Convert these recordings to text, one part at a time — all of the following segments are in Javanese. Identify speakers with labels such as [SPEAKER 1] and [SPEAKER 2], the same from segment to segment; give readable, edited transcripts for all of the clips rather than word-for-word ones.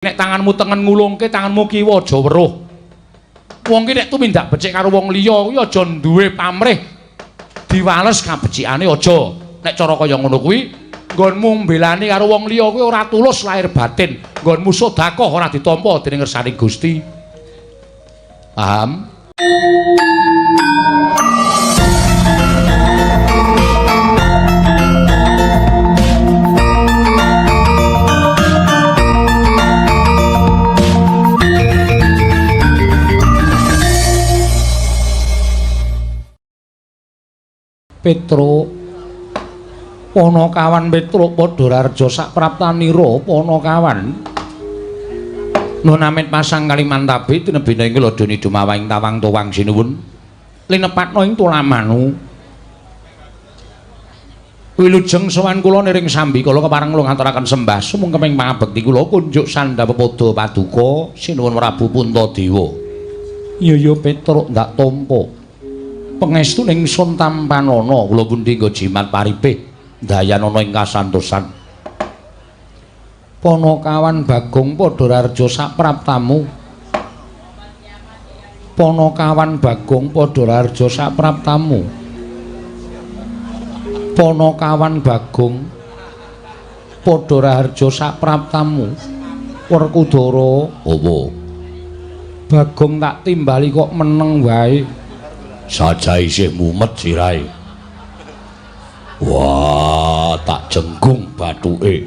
[SPEAKER 1] Nek tanganmu tengen ngulungke, tanganmu kiwa aja weruh. Wong ki nek tumindak becik karo wong liya kuwi aja duwe pamrih diwales kabecikane aja. Nek cara kaya ngono kuwi, nggonmu mbelani karo wong liya kuwi ora tulus lahir batin. Nggonmu sedekah ora ditampa dening ngersaning Gusti. Paham? Petruk Panakawan Petruk padha raharja sapraptanira Panakawan. Nun amit pasang Kalimantabe tinebina ing ladoni dumawahing tawang tuwang sinuwun linepatna ing tulamanu. Wilujeng sowan kula niring sambi kala kepareng kula ngaturaken sembah sumungkeming pangabekti kula kunjuk sandha pepadha paduka sinuwun Prabu Puntadewa. Iya ya Petruk ndak tampa. Pangestu ning sun tampanana kula pundi nggo jimat paripih dayanana ing kasantosan. Panakawan Bagong padha raharja sapraptamu. Panakawan Bagong padha raharja sapraptamu. Panakawan Bagong padha raharja sapraptamu. Werkudara, apa? Bagong tak timbali kok meneng wae. Saja isih mumet sirahe. Wah, tak jenggung bathuke.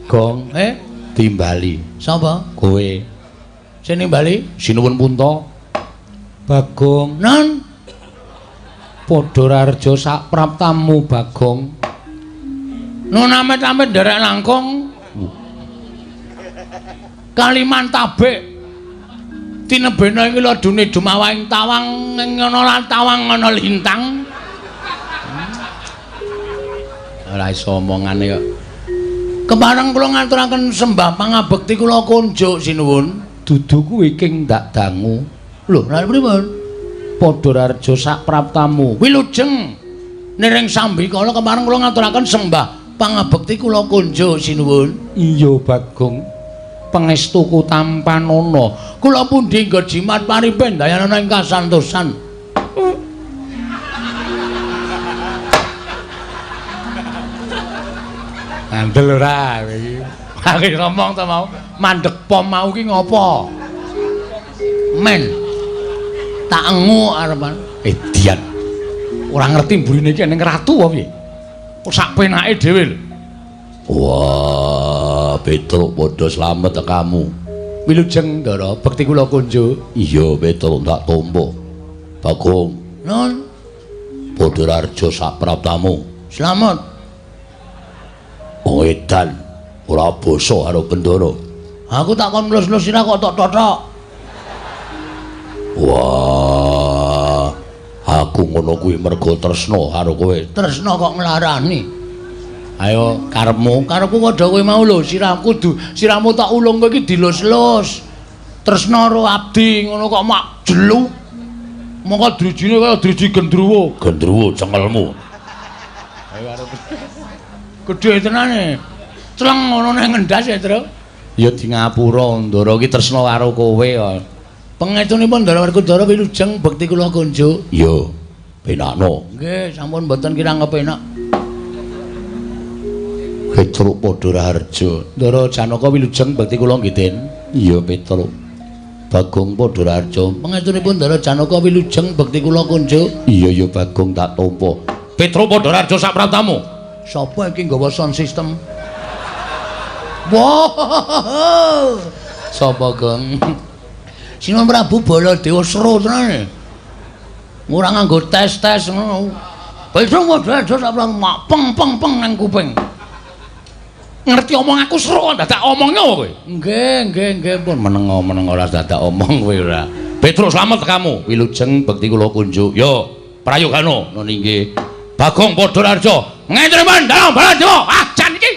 [SPEAKER 1] Gong, timbali. Sapa? Kowe. Sing nimbali? Sinuwun Punta. Bagong, non. Padha raharja sapraptamu Bagong. Nun amit-amit nderek langkung. Kalimantabe. Tinebena iki ladune dumawahing tawang ngono lan tawang ngono lintang. Ora iso omongane kok. Kepareng kula ngaturaken sembah pangabekti kula kunjuk sinuwun. Dudu kuwi king ndak dangu. Lho, lha pripun? Padha raharja sapraptamu. Wilujeng niring sambikala kepareng kula ngaturaken sembah pangabekti kula kunjuk sinuwun. Iya Bagong. Pangestuku tampanana. Kula pundi nggo jimat paripih dayanana ing kasantosan. Ngandel ora kowe iki. Aku ngomong to mau, mandek pom mau ki ngopo? Men. Tak engu arepan. Edian. Ora ngerti mburine iki ning ratu apa piye? Sak penake dhewe lho. Wah, Petruk padha slamet kamu. Wilujeng Ndara, bekti kula kunjuk. Iya, Petruk tak tampa. Bagong. Nun. Padha raharja sapraptamu. Slamet. Wong edan ora basa karo Bendara. Aku tak kon nglus-nglus sira kok tok totok. Wah, aku ngono kuwi mergo tresna karo kowe. Tresna kok nglarani. Ayo karepmu, karepku padha kowe mau lho, sirahku sirahmu tak ulung kowe iki dilus-lus. Tresna karo abdi ngono kok mak jelu. Mongko drijine kaya driji gendruwo. Gendruwo cengelmu. Ayo arep. Gedhe tenane. Cleng ngono nang ngendas ya, Tru. Ya di ngapura Ndara iki tresna karo kowe kok. Pangestunipun Ndara Werkudara wilujeng bekti kula kunjuk. Iya, penakno. Nggih, sampun mboten kirang kepenak. Petruk padha raharja. Ndara Janaka wilujeng bekti kula nggih, Den. Iya, Petruk. Bagong padha raharja. Pangestunipun Ndara Janaka wilujeng bekti kula kunjuk. Iya, ya Bagong tak tampa. Petruk padha raharja sapraptamu. Sapa iki nggawa sound system? Wah. Sapa, Gong? Sinuwun Prabu Baladewa seru tenan. Ora nganggo tes-tes ngono. Petruk padha raharja sapraptamu mak peng peng peng nang kuping. Ngerti omong aku seru kok dadak omongnya apa kowe? Nggih, nggih, nggih pun meneng-meneng ora dadak omong kowe ora. Petruk slamet kamu. Wilujeng bekti kula kunjuk. Yo, prayogano nun inggih. Bagong padha raharja. Ngentriman dalem Baladewa. Ah, jan iki.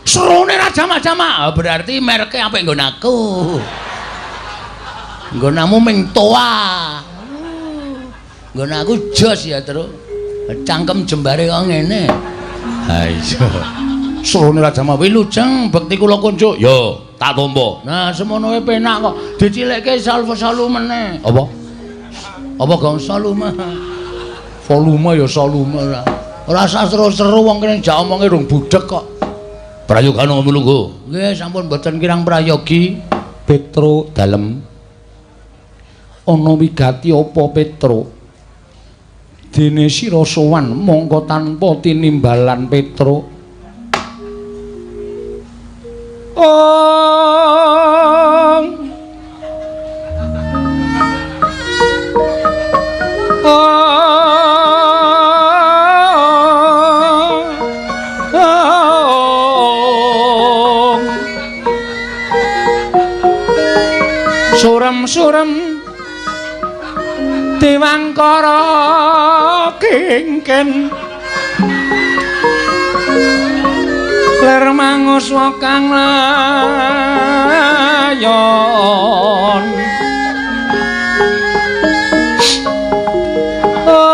[SPEAKER 1] Serune ra jamak-jamak. Berarti mereke apik nggon aku. Nggonamu ming toa. Nggon aku jos ya, Truk. Cangkem jembare kok ngene. Ha iya. Serone Raja Wilujeng bekti kula kunjuk. Yo, tak tampa. Nah, semono wae penak kok dicilikke salvo-salu meneh. Apa? Apa gong salume? Volume ya salume ora. Ora usah seru-seru wong kene jak omonge rung budhek kok. Prayogana lungguh. Nggih, sampun mboten kirang prayogi.
[SPEAKER 2] Petro dalem. Ana wigati apa Petro? Dene sira sowan mongko tanpa tinimbalan Petro. Ong. Ong. Surem-surem Dewangkara kingken ler manguswa kang layon. Ong.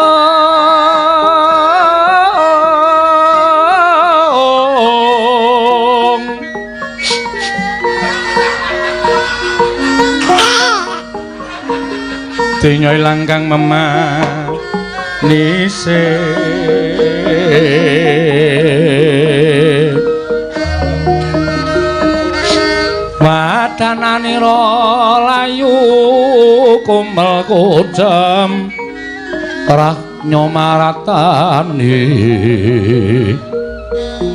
[SPEAKER 2] Denya ilang kang memanise wadananira layu kumel kucem rah nyomaratani.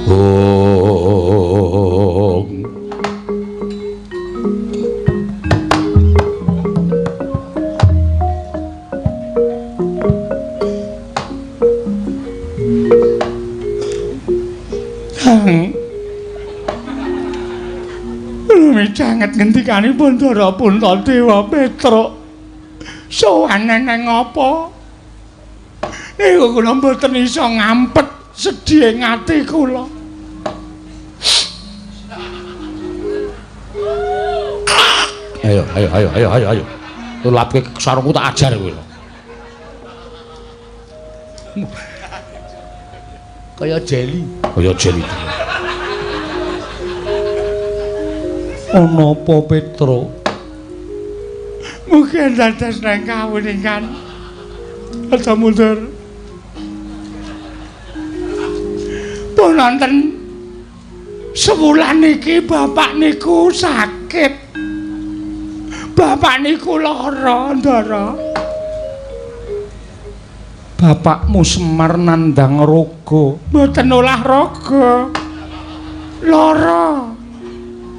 [SPEAKER 2] Ong.
[SPEAKER 3] Rumijanget ngendikanipun Ndara Puntadewa Petruk. Sowan neng apa? Niku kula mboten iso ngampet sedhihe ati kula.
[SPEAKER 1] Ayo ayo ayo ayo ayo ayo. Tulapke sarungku tak ajar kowe. Kaya jeli. Kaya jeli.
[SPEAKER 2] Ana apa Petro?
[SPEAKER 3] Mugi dados nang kawuningan. Aja mundur. Pun wonten sewulan niki bapak niku sakit. Bapak niku lara, Ndara.
[SPEAKER 2] Bapakmu Semar nandhang raga.
[SPEAKER 3] Mboten olah raga. Lara.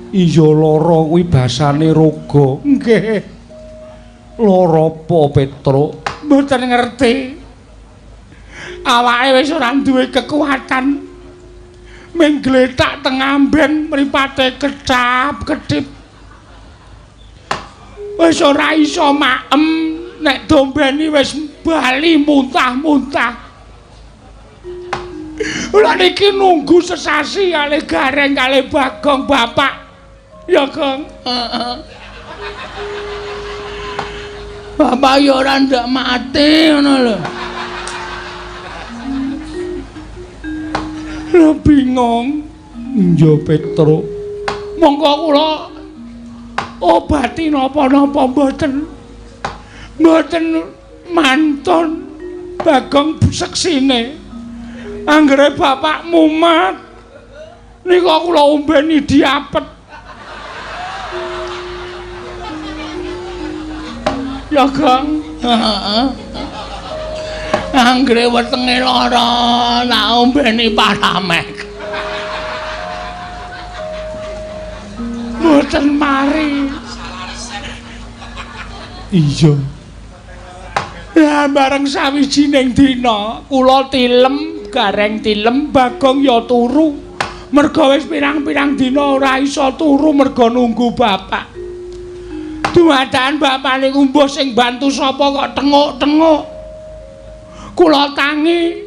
[SPEAKER 2] Iya lara kuwi basane raga.
[SPEAKER 3] Nggih.
[SPEAKER 2] Lara apa Petro?
[SPEAKER 3] Mboten ngerti. Awake wis ora duwe kekuatan. Ming gletak teng amben mripate kecap-kedip. Wis ora iso maem, nek dombeni wis bali muntah-muntah. Kula niki nunggu sesasi kalih Gareng kalih Bagong bapak. Ya, Gong.
[SPEAKER 1] Heeh. Bapak ya ora ndak mati ngono lho.
[SPEAKER 3] Lho bingung.
[SPEAKER 2] Iya Petro.
[SPEAKER 3] Monggo kula obati napa-napa mboten. Mboten mantun Bagong seksine. Anggere bapak mumat nika kula ombeni diapet. Ya, Gong.
[SPEAKER 1] Heeh. Anggere wetenge lara tak ombeni Paramek.
[SPEAKER 3] Mboten mari.
[SPEAKER 2] Iya.
[SPEAKER 3] Ya bareng sawijining dina kula tilem, Gareng tilem, Bagong ya turu. Merga wis pirang-pirang dina ora iso turu merga nunggu bapak. Dumadakan bapak niku mbuh sing bantu sapa kok tenguk-tenguk. Kula tangi.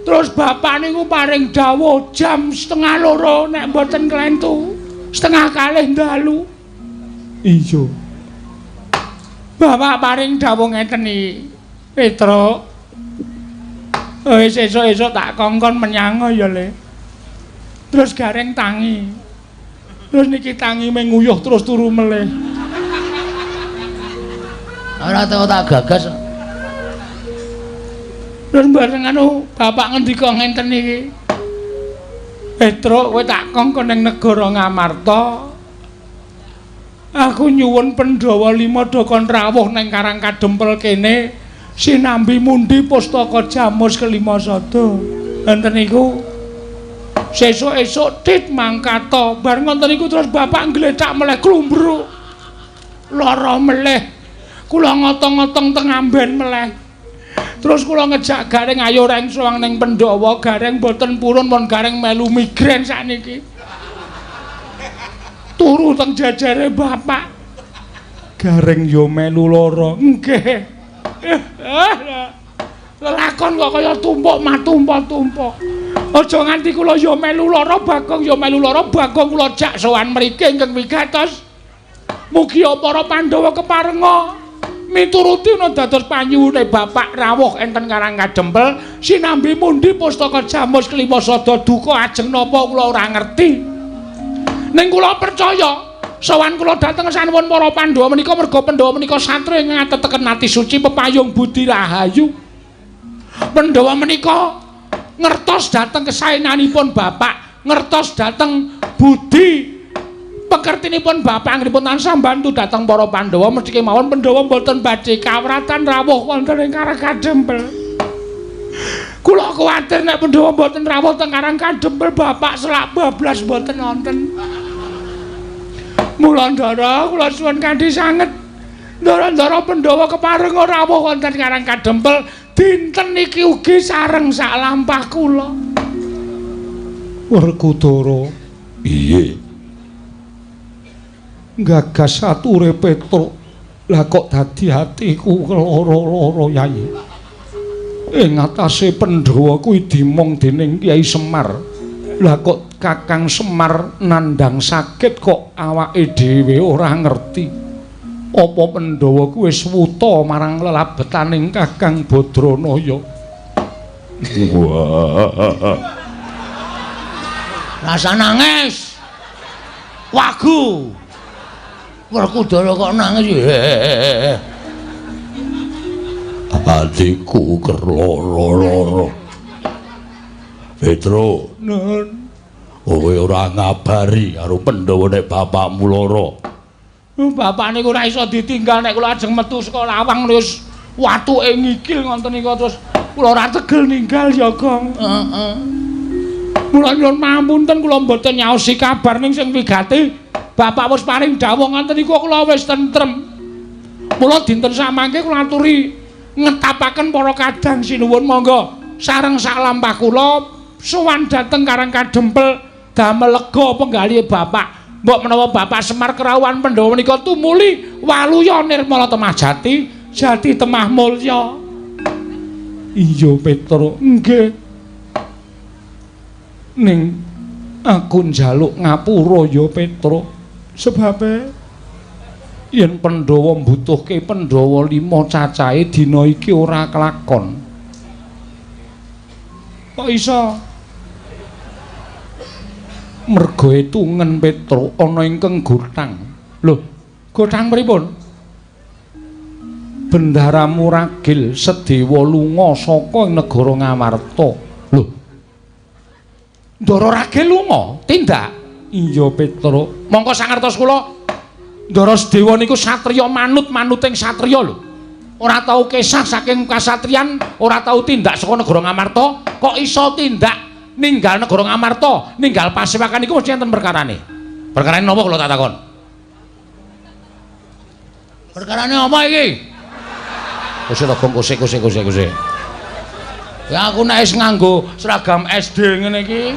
[SPEAKER 3] Terus bapak niku paring dawuh jam 1:30 nek mboten klentu, 1:30 dalu.
[SPEAKER 2] Iya.
[SPEAKER 3] Bapak paring dawuh ngeten iki. Petruk. Wis esuk-esuk tak kongkon menyang ya, Le. Terus Gareng tangi. Terus niki tangi menguyuh terus turu melih.
[SPEAKER 1] Ora tau tak gagas.
[SPEAKER 3] Terus bareng anu bapak ngendika ngenten iki. Petruk kowe tak kongkon ning negara Ngamarta. Aku nyuwun Pandhawa lima do kon rawuh ning Karang Kadempel kene sinambi mundi pustaka Jamus kelima sada. Enten niku sesuk-esuk tit mangkata. Bar ngoten niku terus bapak nglethak meleh klumbruk. Lara meleh. Kula ngotong-ngotong teng amben meleh. Terus kula ngejak Gareng ayo reng sowan ning Pandhawa, Gareng boten purun pun Gareng melu migrain sakniki. Turu teng jajare bapak. Gareng yo melu lara. Nggih. Lelakon kok kaya tumpuk matumpuk-tumpuk. Aja nganti kula yo melu lara, Bagong yo melu lara, Bagong kula jak sowan mriki ingkang wigatos. Mugi para Pandhawa keparenga mituruti ana dados panyuwune bapak rawuh enten Karang Kadempel sinambi mundi pustaka Jamus kelima sada duka ajeng napa kula ora ngerti. Ning kula percaya sowan kula dhateng sanuwun para Pandhawa menika merga Pandhawa menika satriya ngateteken ati suci pepayung budi rahayu. Pandhawa menika ngertos dhateng kesaenanipun bapak, ngertos dhateng budi pekertinipun bapak anggenipun tansah mbantu dhateng para Pandhawa mesti kemawon Pandhawa mboten badhe kawratan rawuh wonten ing Karang Kadempel. Kula kuwatir nek Pandhawa mboten rawuh teng Karang Kadempel bapak selak bablas mboten wonten. Mula ndara kula suwun kanthi sanget ndara-ndara Pandhawa keparenga rawuh wonten Karang Kadempel dinten niki ugi sareng sak lampah kula.
[SPEAKER 2] Werkudara.
[SPEAKER 1] Piye?
[SPEAKER 2] Gagas ature Petruk. Lah kok dadi atiku lara-lara Yai. Ing atase Pandhawa kuwi dimong dening Kyai Semar. Lah kok Kakang Semar nandhang sakit kok awake dhewe ora ngerti. Apa Pandhawa kuwi wis wuta marang lelabetaning Kakang Badranaya?
[SPEAKER 1] Wah. Rasa nangis. Wagu. Werkudara kok nangis. Atiku kerloro-loro. Petro,
[SPEAKER 3] nun,
[SPEAKER 1] kowe ora ngabari karo Pandhawa nek bapakmu lara.
[SPEAKER 3] Bapak niku ora iso ditinggal nek kula ajeng metu saka lawang wis watuke ngikil ngoten niku terus kula ora tegel ninggal ya, Gong.
[SPEAKER 1] Heeh.
[SPEAKER 3] Mula nyuwun pangapunten kula mboten nyaosi kabar ning sing wigati. Bapak wis paring dawuh ngoten niku kula wis tentrem. Mula dinten samangke kula aturi ngetapaken para kadang sinuwun monggo sareng sak lampah kula sowan dhateng Karang Kadempel damel lega penggalihe bapak. Mbok menawa Bapak Semar kerawuhan Pandhawa menika tumuli waluya nirmala temah jati, jati temah mulya.
[SPEAKER 2] Iya Petruk,
[SPEAKER 3] nggih.
[SPEAKER 2] Ning aku njaluk ngapura ya Petruk. Sebabe yen Pandhawa mbutuhke Pandhawa lima cacahe dina iki ora kelakon.
[SPEAKER 3] Kok iso?
[SPEAKER 2] Merga etungen Petruk ana ingkang gothang.
[SPEAKER 3] Lho, gothang pripun?
[SPEAKER 2] Bendahara Muragil Sedewa lunga saka negara Ngamarta.
[SPEAKER 1] Lho. Ndara Ragil lunga? Tindak?
[SPEAKER 2] Iya Petruk.
[SPEAKER 1] Mongko sangertos kula Ndara Sedewa niku satriya manut-manuting satriya lho. Ora tau kesah saking kasatriyan, ora tau tindak saka negara Ngamarta, kok iso tindak ninggal negara Ngamarta, ninggal pasewakan niku mesti enten perkarane. Perkarane napa kula tak takon? Perkarane apa iki? Wis ta gong kosek kosek kosek kosek. Ya aku nek wis nganggo seragam SD ngene iki.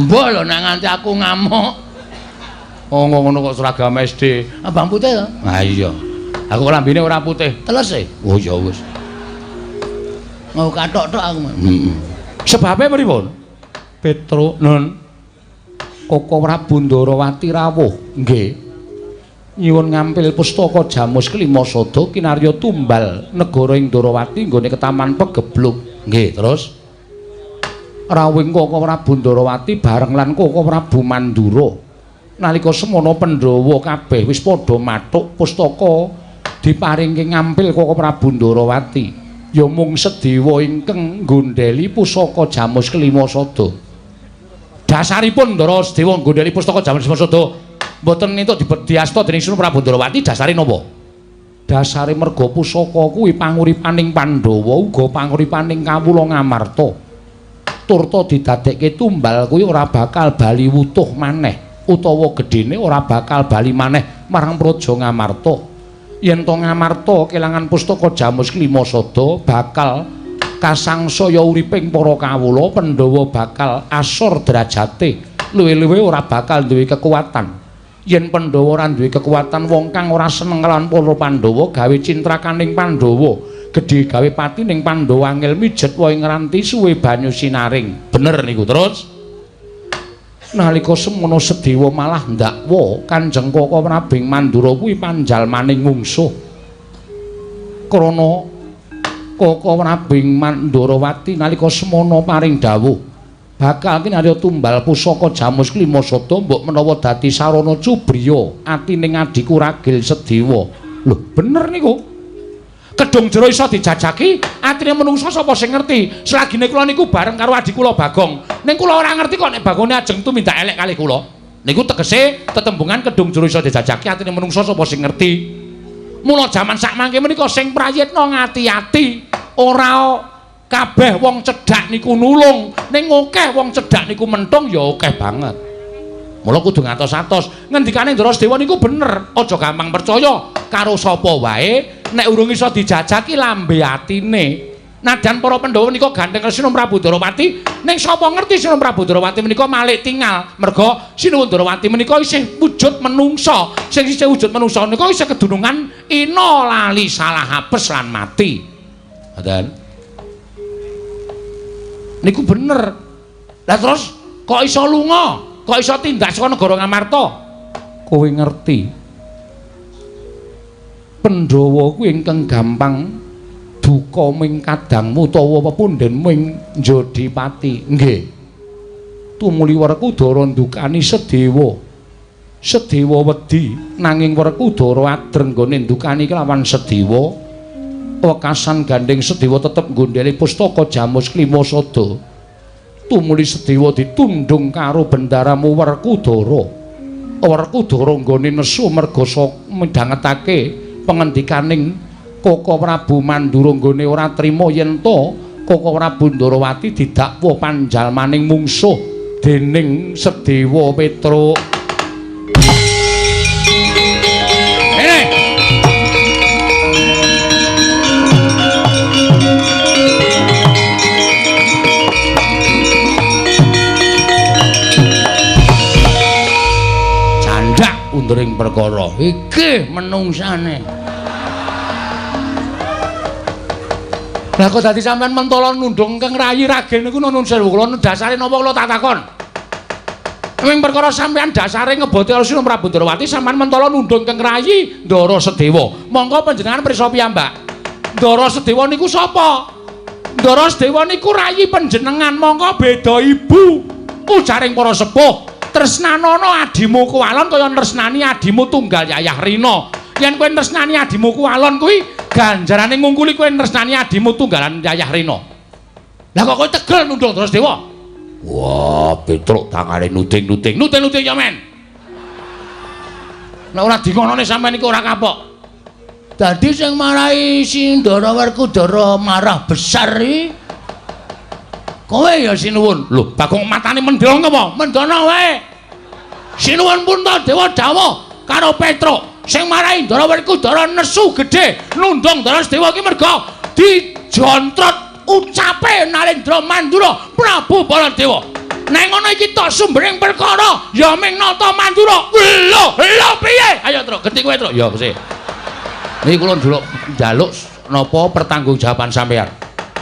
[SPEAKER 1] Mbok lho nek nganti aku ngamuk. Oh ngono kok seragam SD. Abang putih to? Ha iya. Aku lambene ora putih. Teles e. Oh ya wis. Mau kathok tok aku. Heeh. Sebabe pripun?
[SPEAKER 2] Petruk,
[SPEAKER 1] nun.
[SPEAKER 2] Koko Prabu Ndarawati rawuh.
[SPEAKER 1] Nggih.
[SPEAKER 2] Nyuwun ngampil pustaka Jamus kelima sada kinarya tumbal negara ing Ndarawati nggone ketaman Pegebluk.
[SPEAKER 1] Nggih, terus
[SPEAKER 2] Rawuhing Koko Prabu Ndarawati bareng lan Koko Prabu Mandura. Nalika semono Pandhawa kabeh wis padha mathuk pustaka diparingke ngampil Koko Prabu Ndarawati. Ya mung Sedewa ingkang nggondheli pusaka Jamus Kelima Sada. Dasaripun Ndara Sedewa nggondheli pustaka Jamus Kelima Sada mboten entuk diasta dening Sinuwun Prabu Ndarawati dasare napa? Dasare merga pusaka kuwi panguripaning Pandhawa uga panguripaning kawula Ngamarta. Turta didadekke tumbal kuwi ora bakal bali wutuh maneh utawa gedhene ora bakal bali maneh marang Praja Ngamarta. Yen to Ngamarta kelangan pustaka Jamus Kelima Sada bakal kasangsaya uriping para kawula, Pandhawa bakal asor derajate, luwih-luwih ora bakal duwe kekuatan. Yen Pandhawa ora duwe kekuatan, wong kang ora seneng kelawan para Pandhawa gawe cintrakaning Pandhawa, gedhe gawe patining Pandhawa angel mijet wae ngranti suwe banyu sinaring. Bener niku. Terus nalika semono Sedewa malah ndakwa Kanjeng Koko Prabu Mandura kuwi panjalmaning mungsuh. Krana Koko Prabu Mandurawati nalika semono paring dawuh bakal kinarya tumbal pusaka Jamus Kelima Sada mbok menawa dadi sarana cubriya atining adhiku Ragil Sedewa. Lho bener niku. Kedung jero iso dijajaki atine menungsa sapa sing ngerti. Selagine kula niku bareng karo adhi kula Bagong. Ning kula ora ngerti kok nek Bagone ajeng tumindak elek kalih kula. Niku tegese tetembungan kedung jero iso dijajaki atine menungsa sapa sing ngerti. Mula jaman sakmangke menika sing prayitna ngati-ati, ora kabeh wong cedhak niku nulung, ning akeh wong cedhak niku mentung ya akeh banget. Mula kudu ngatos-atos. Ngendikane Ndara Sedewa niku bener, aja gampang percaya karo sapa wae nek urung iso dijajaki lambe atine. Najan para Pandhawa menika gandeng karo Sinuwun Prabu Ndarawati, ning sapa ngerti Sinuwun Prabu Ndarawati menika malik tingal. Merga Sinuwun Ndarawati menika isih wujud menungsa. Sing isih wujud menungsa menika isih kedunungan ina lali salah apes lan mati. Ngoten. Niku bener. Lah terus kok iso lunga? Kok iso tindak saka negara Ngamarta? Kowe ngerti. Pandhawa kuwi ingkang gampang duka ming kadangmu utawa pepundhenmu ming Jodipati. Nggih. Tumuli Werkudara ndukani Sedewa. Sedewa wedi nanging Werkudara adreng nggone ndukani kelawan Sedewa. Wekasan gandeng Sedewa tetep nggondheli pustaka Jamus Kelima Sada. Tumuli Sedewa ditundung karo bendaramu Werkudara. Werkudara nggone nesu merga midhangetake pengendikaning Koko Prabu Mandura nggone ora trima yen to Koko Prabu Ndarawati didakwa panjalmaning mungsuh dening Sedewa Petruk. Undring perkara iki menungsane. Lah kok dadi sampean mentala nundung kang rayi ragil niku nun sewu kula dasare napa kula tak takon. Ming perkara sampean dasare ngebote Sinuwun Prabu Ndarawati sampean mentala nundung kang rayi Ndara Sedewa. Monggo panjenengan pirsa piyambak. Ndara Sedewa niku sapa? Ndara Sedewa niku rayi panjenengan, monggo beda ibu. Ujaring para sepuh, tresnanono adimu kuwalon kaya tresnani adimu tunggal Yayah Rina. Yen kowe tresnani adimu kuwalon kuwi ganjarane ngungkuli kowe tresnani adimu tunggalan Yayah Rina. Lah kok kowe tegel nundung Ndara Sedewa? Wah, Petruk tangane nuding-nuding. Nuding-nuding ya men. Nek ora dingonone sampean iku ora kapok.
[SPEAKER 1] Dadi sing marahi si Ndara Werkudara marah besar iki kowe ya
[SPEAKER 2] Sinuwun. Lho, Bagong matane mendong apa? Mendono wae. Sinuwun Puntadewa dawuh karo Petruk sing marahi Ndara Werkudara nesu gedhe nundung Ndara Sedewa iki merga dijontrot ucape Narendra Mandura Prabu Baladewa. Nek ngono iki tok sumbering perkara ya ming nata Mandura. Lho, lho piye? Ayo Truk, genti kowe Truk. Ya sih. Niki kula njaluk njaluk napa pertanggungjawaban sampean.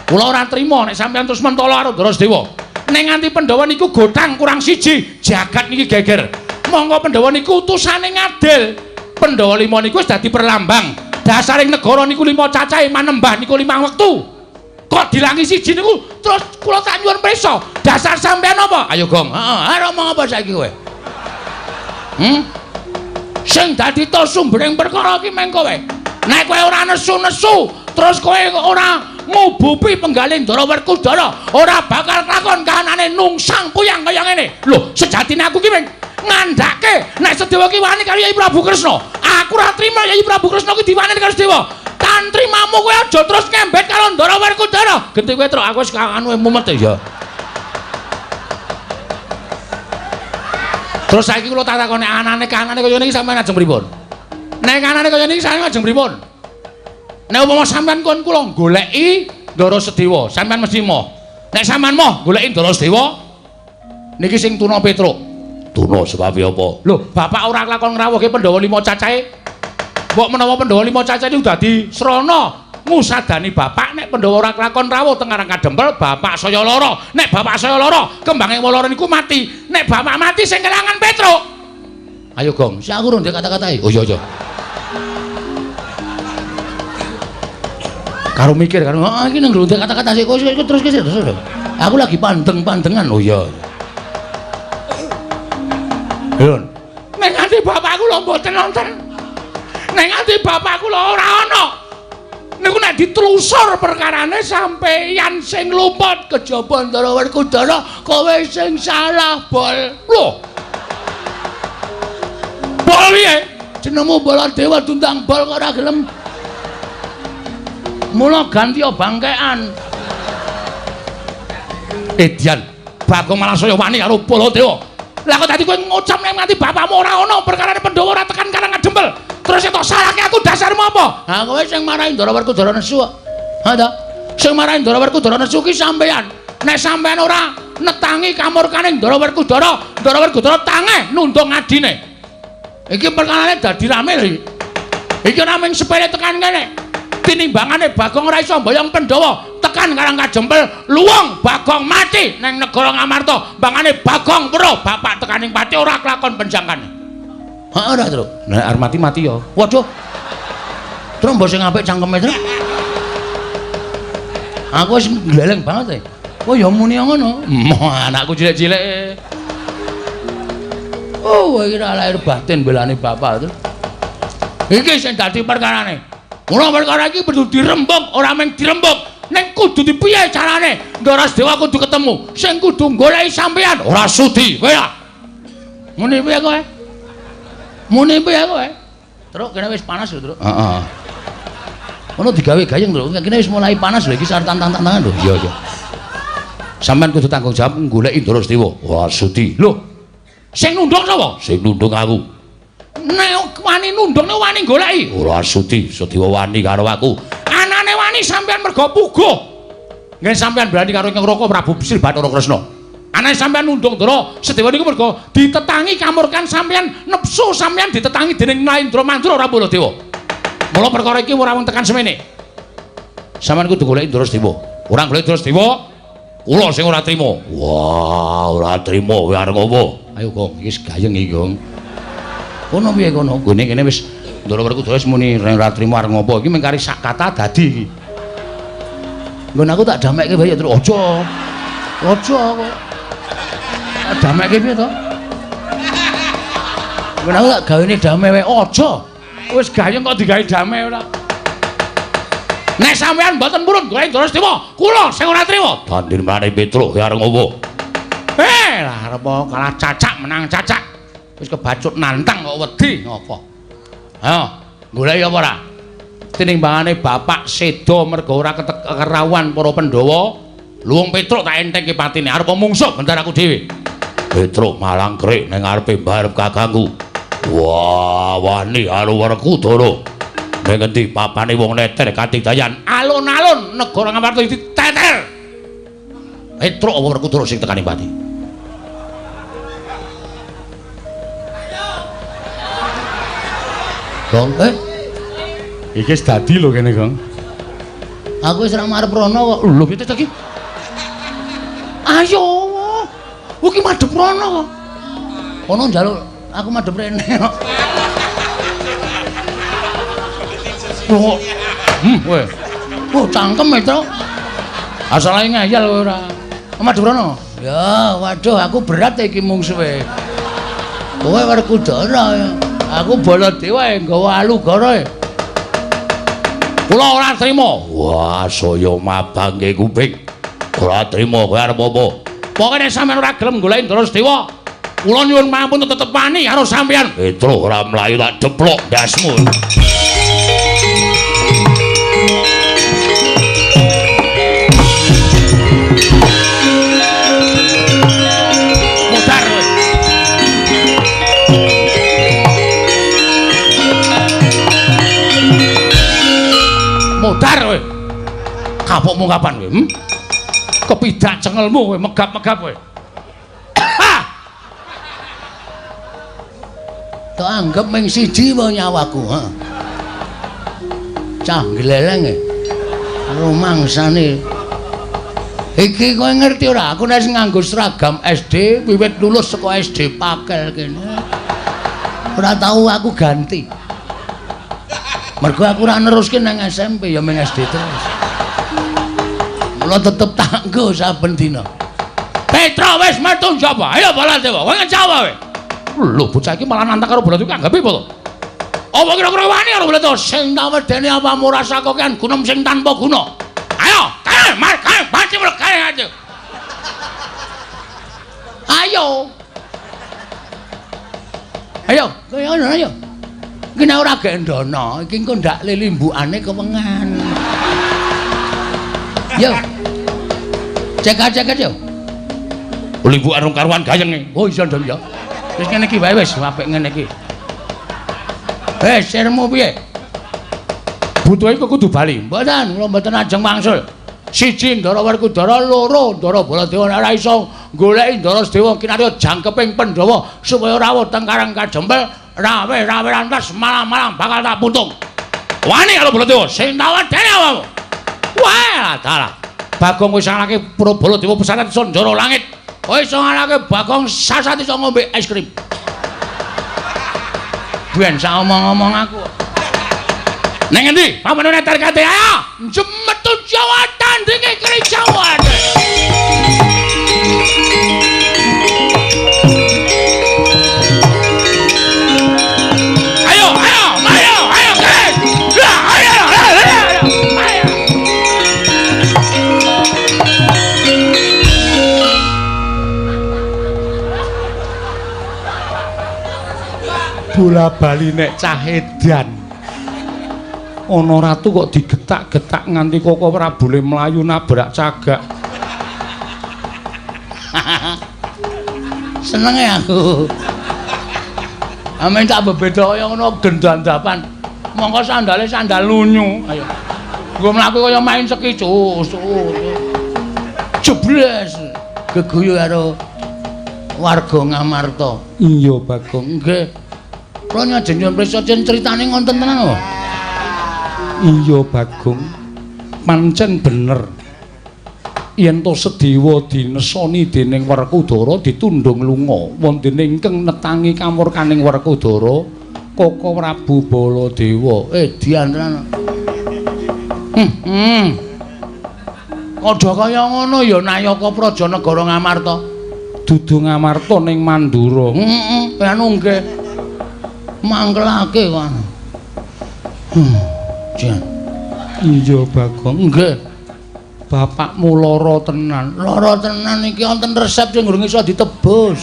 [SPEAKER 2] Kula ora trima nek sampean terus mentala karo Ndara Sedewa. Nek nganti Pandhawa niku gotang kurang siji, jagat niki geger. Monggo Pandhawa niku utusane ngadil. Pandhawa lima niku wis dadi perlambang. Dasaring negara niku lima cacahe, manembah niku limang wektu.
[SPEAKER 3] Kok dilangi siji niku terus kula tak nyuwun prisa. Dasar sampean apa?
[SPEAKER 1] Ayo Gong. Heeh, arep omong apa saiki kowe?
[SPEAKER 3] Sing dadi to sumbering perkara iki meng kowe. Nek kowe ora nesu-nesu, terus kowe ora ngubupi penggalih Ndara Werkudara, ora bakal kelakon kahanane nungsang puyang kaya ngene. Lho, sejatine aku ki meng ngandhake nek Sedewa ki wani karo Yai Prabu Kresna. Aku ora trima Yai Prabu Kresna ki diwaneni karo Sedewa. Tantrimamu kowe aja terus ngembet karo Ndara Werkudara.
[SPEAKER 1] Genti kowe truk aku wis anu mumet ya. Terus saiki kula tak takoni anane kanane kaya niki sampeyan ajeng pripun? Nek kanane kaya niki sampeyan ajeng pripun? Nek umpama sampeyan kon kula goleki Ndara Sedewa, sampeyan mesti moh. Nek sampeyan moh goleki Ndara Sedewa niki sing tuna Petruk. Tuna sebab apa?
[SPEAKER 3] Lho, bapak ora kelakon ngrawuhke Pandhawa 5 cacahe. Mbok menawa Pandhawa 5 cacahe niku dadi srana ngusadani bapak nek Pandhawa ora kelakon rawuh teng Karang Kadempel, bapak saya lara. Nek bapak saya lara, kembange lara niku mati. Nek bapak mati sing kelangan Petruk.
[SPEAKER 1] Ayo Gong, sik aku rung kata-katai. Oh iya iya. Karo mikir karo ah iki nang rung kata-kata sik terus terus. Aku lagi pandeng-pandengan. Oh iya.
[SPEAKER 3] Lho. Nek nganti bapakku lho mboten nonton. Nek nganti bapakku lho ora ana. Niku nek ditelusur perkarane sampeyan sing luput
[SPEAKER 1] kejaba Ndara Werkudara, kowe sing salah, Bol.
[SPEAKER 3] Lho. Bol piye?
[SPEAKER 1] Jenengmu Baladewa diundang Bol kok ora gelem. Mula ganti bangkean.
[SPEAKER 3] Edian, Bagong malah saya wani karo Baladewa. Lah kok dadi kowe ngucap nek nganti bapakmu ora ana perkarane Pandhawa ora tekan Karang Kadempel. Terus tok salahke aku dasarmu apa?
[SPEAKER 1] Ha kowe sing marahi Ndara Werkudara nesu kok. Ha ta? Sing marahi Ndara Werkudara nesu ki sampeyan.
[SPEAKER 3] Nek sampeyan ora netangi kamurkane Ndara Werkudara, Ndara Werkudara tangeh nundung adine.
[SPEAKER 1] Iki perkarane dadi rame lho iki.
[SPEAKER 3] Iki ora mung sepele tekan kene. Tinimbangane Bagong ora iso mboyong Pandhawa tekan Karang Kadempel, luwung Bagong mati nang negara Ngamarta. Mbangane Bagong weruh bapak tekaning pati ora kelakon penjangkane.
[SPEAKER 1] Heeh ora, Truk.
[SPEAKER 3] Nek arep mati mati ya.
[SPEAKER 1] Waduh. Truk mbok sing apik cangkeme, Truk. Aku wis gleleng banget e. Oh ya muni ngono.
[SPEAKER 3] Moh anakku cilik-cilik.
[SPEAKER 1] Oh, iki ora lahir batin belane bapak, Truk.
[SPEAKER 3] Iki sing dadi perkarane. Mula perkara iki kudu dirembug, ora mung dirembug, ning kudu dipiye carane? Ndara Sedewa kudu ketemu. Sing kudu goleki sampeyan
[SPEAKER 1] ora sudi, kowe ya. Muni piye kowe? Muni piye kowe? Truk kene wis panas lho, Truk.
[SPEAKER 3] Heeh.
[SPEAKER 1] Ono digawe gayeng, Truk. Kene wis mulai panas lho iki sarep tantang-tantangan lho.
[SPEAKER 3] Iya, iya.
[SPEAKER 1] Sampeyan kudu tanggung jawab goleki Ndara Sedewa. Ora sudi.
[SPEAKER 3] Lho. Sing nundung sapa?
[SPEAKER 1] Sing nundung aku.
[SPEAKER 3] Nek wani nundung nek wani goleki.
[SPEAKER 1] Ora sudi, Sedewa wani karo aku.
[SPEAKER 3] Anane wani sampeyan mergo puguh. Nggih sampeyan berani karo Ngroko Prabu Sri Bathara Kresna. Anane sampeyan nundung Ndara Sedewa niku mergo ditetangi kamurkan sampeyan, nepsu sampeyan ditetangi dening Naindra Mandura ora Baladewa. Mula perkara iki ora wong tekan semene.
[SPEAKER 1] Sampeyan kudu goleki Ndara Sedewa. Ora goleki Ndara Sedewa, kula sing ora trima. Wah, ora trima kowe arep ngopo? Ayo Gong, iki wis gayeng iki, Gong. Kono piye kono? Gone kene wis Ndara Werkudara wis muni ora trima arep ngopo. Iki mung kari sak kata dadi iki. Nggon aku tak damekke wae ya, Truk. Aja. Aja kok. Tak damekke piye to? Nggon aku tak gawene dame wae. Aja.
[SPEAKER 3] Wis gayeng kok digawe dame ora. Nek sampeyan mboten purun golek Ndara Sedewa, kula sing ora trima.
[SPEAKER 1] Tandir mrane Petruk ya arep ngopo?
[SPEAKER 3] Lah arep kalah cacak menang cacak. Wis kebacut nantang kok wedi ngopo.
[SPEAKER 1] Ayo, goleki apa ora?
[SPEAKER 3] Tinimbangane bapak seda mergo ora kerawuhan para Pandhawa, luwung Petruk tak entengke patine arep mungsuh bentar aku dhewe.
[SPEAKER 1] Petruk malang krik ning ngarepe mbarep kakangku. Wah, wani karo Werkudara. Ning endi papane wong neter katidayan
[SPEAKER 3] alun-alun negara Ngamarta diteter.
[SPEAKER 1] Petruk apa Werkudara sing tekani pati? Gong,
[SPEAKER 2] iki wis dadi lho kene, Gong.
[SPEAKER 1] Aku wis ora marep rono kok. Lho piye to iki? Ayo. Iki madhep rono kok. Kono njaluk aku madhep rene kok. Kok. Kowe. Oh, cangkem e, Truk. Asale ngeyel kowe ora. Madurana. Ya, waduh aku berat iki mungsuhe. Kowe Werkudara. Aku Baladewa nggawa Alugara. Kula ora trima. Wah, saya mabangke kuping. Ora trima kowe arep apa? Pokoke nek sampeyan ora gelem goleki Ndara Sedewa, kula nyuwun pamunten tetep wani karo sampeyan. Petro ora mlayu tak deplok ndasmu. Mudar kowe. Mudar kowe. Kapokmu kapan kowe? Kepidak cengelmu kowe megap-megap kowe. Tak anggap ming siji wae nyawaku, ha. Cah gleleng e. Rumangsane. Iki kowe ngerti ora? Aku nek nganggo seragam SD wiwit lulus saka SD Pakel kene. Ora tau aku ganti. Mergo aku ora neruske nang SMP ya ming SD terus. Mula tetep tak nggo saben dina. Petro wis metu njaba. Ayo Baladewa, kowe ngejawa kowe. Lho bocah iki malah nantang karo Baladewa anggape apa to? Apa kira-kira wani karo Baladewa sing tak wedeni apamu rasa kokean gunem sing tanpa guna. Ayo, kae, mar, kae, mati kae aja. Ayo. Ayo, kowe ngono ayo. Iki nek ora gendana, iki engko ndak lilimbukane kewengan. Yo. Cek-cek yo. Limbukan rong karuan gayenge. Oh iya ndang ya. Wis ngene iki wae wis apik ngene iki. Sirmu piye? Butuhe kok kudu bali. Mboten, kula mboten ajeng wangsul. Siji Ndara Werkudara, loro Ndara Baladewa nek ora iso goleki Ndara Sedewa kinarya jangkeping Pandhawa supaya rawuh teng Karang Kajempel, rawe-rawe rantas malam-malam bakal tak putung. Wani karo Baladewa sing tak wedeni awakmu. Wah, dalah. Bagong wis ngalahke Baladewa pesantren Sanjara Langit. Kowe iso ngalahke Bagong sasat iso ngombe es krim. Ben sak omong-omong aku. Neng endi? Pamane tarkate ayo. Jemetu Jawa tandinge keri Jawa. Ayo, ayo, ayo, ayo, guys. Ayo, ayo, ayo. Ayo.
[SPEAKER 2] Bola bali nek cah edan. Ana ratu kok digetak-getak nganti koko Prabule mlayu nabrak cagak.
[SPEAKER 1] Senenge aku. Amen tak bebeda kaya ngono gendandapan. Mongko sandale sandal lunyu. Ayo. Nggo mlaku kaya main seki cus. Jebles geguyu karo warga Ngamarta.
[SPEAKER 2] Iya, Bagong.
[SPEAKER 1] Nggih. Kula nyajeng nyuwun prisa critane ngonten tenan lho.
[SPEAKER 2] Iya, Bagong. Pancen bener. Yen to Sedewa dinesoni dening Werkudara ditundhung lunga, wonten ingkang netangi kamurkaning Werkudara Koko Prabu Baladewa.
[SPEAKER 1] Dian tenan. Padha kaya ngono ya Nayaka Praja Negara Ngamarta.
[SPEAKER 2] Dudu Ngamarta ning Mandura.
[SPEAKER 1] Heeh, anu nggih. Mangkelake kok. Jan.
[SPEAKER 2] Iya, Bagong.
[SPEAKER 1] Nggih.
[SPEAKER 2] Bapakmu lara tenan.
[SPEAKER 1] Lara tenan iki wonten resep sing durung iso ditebus.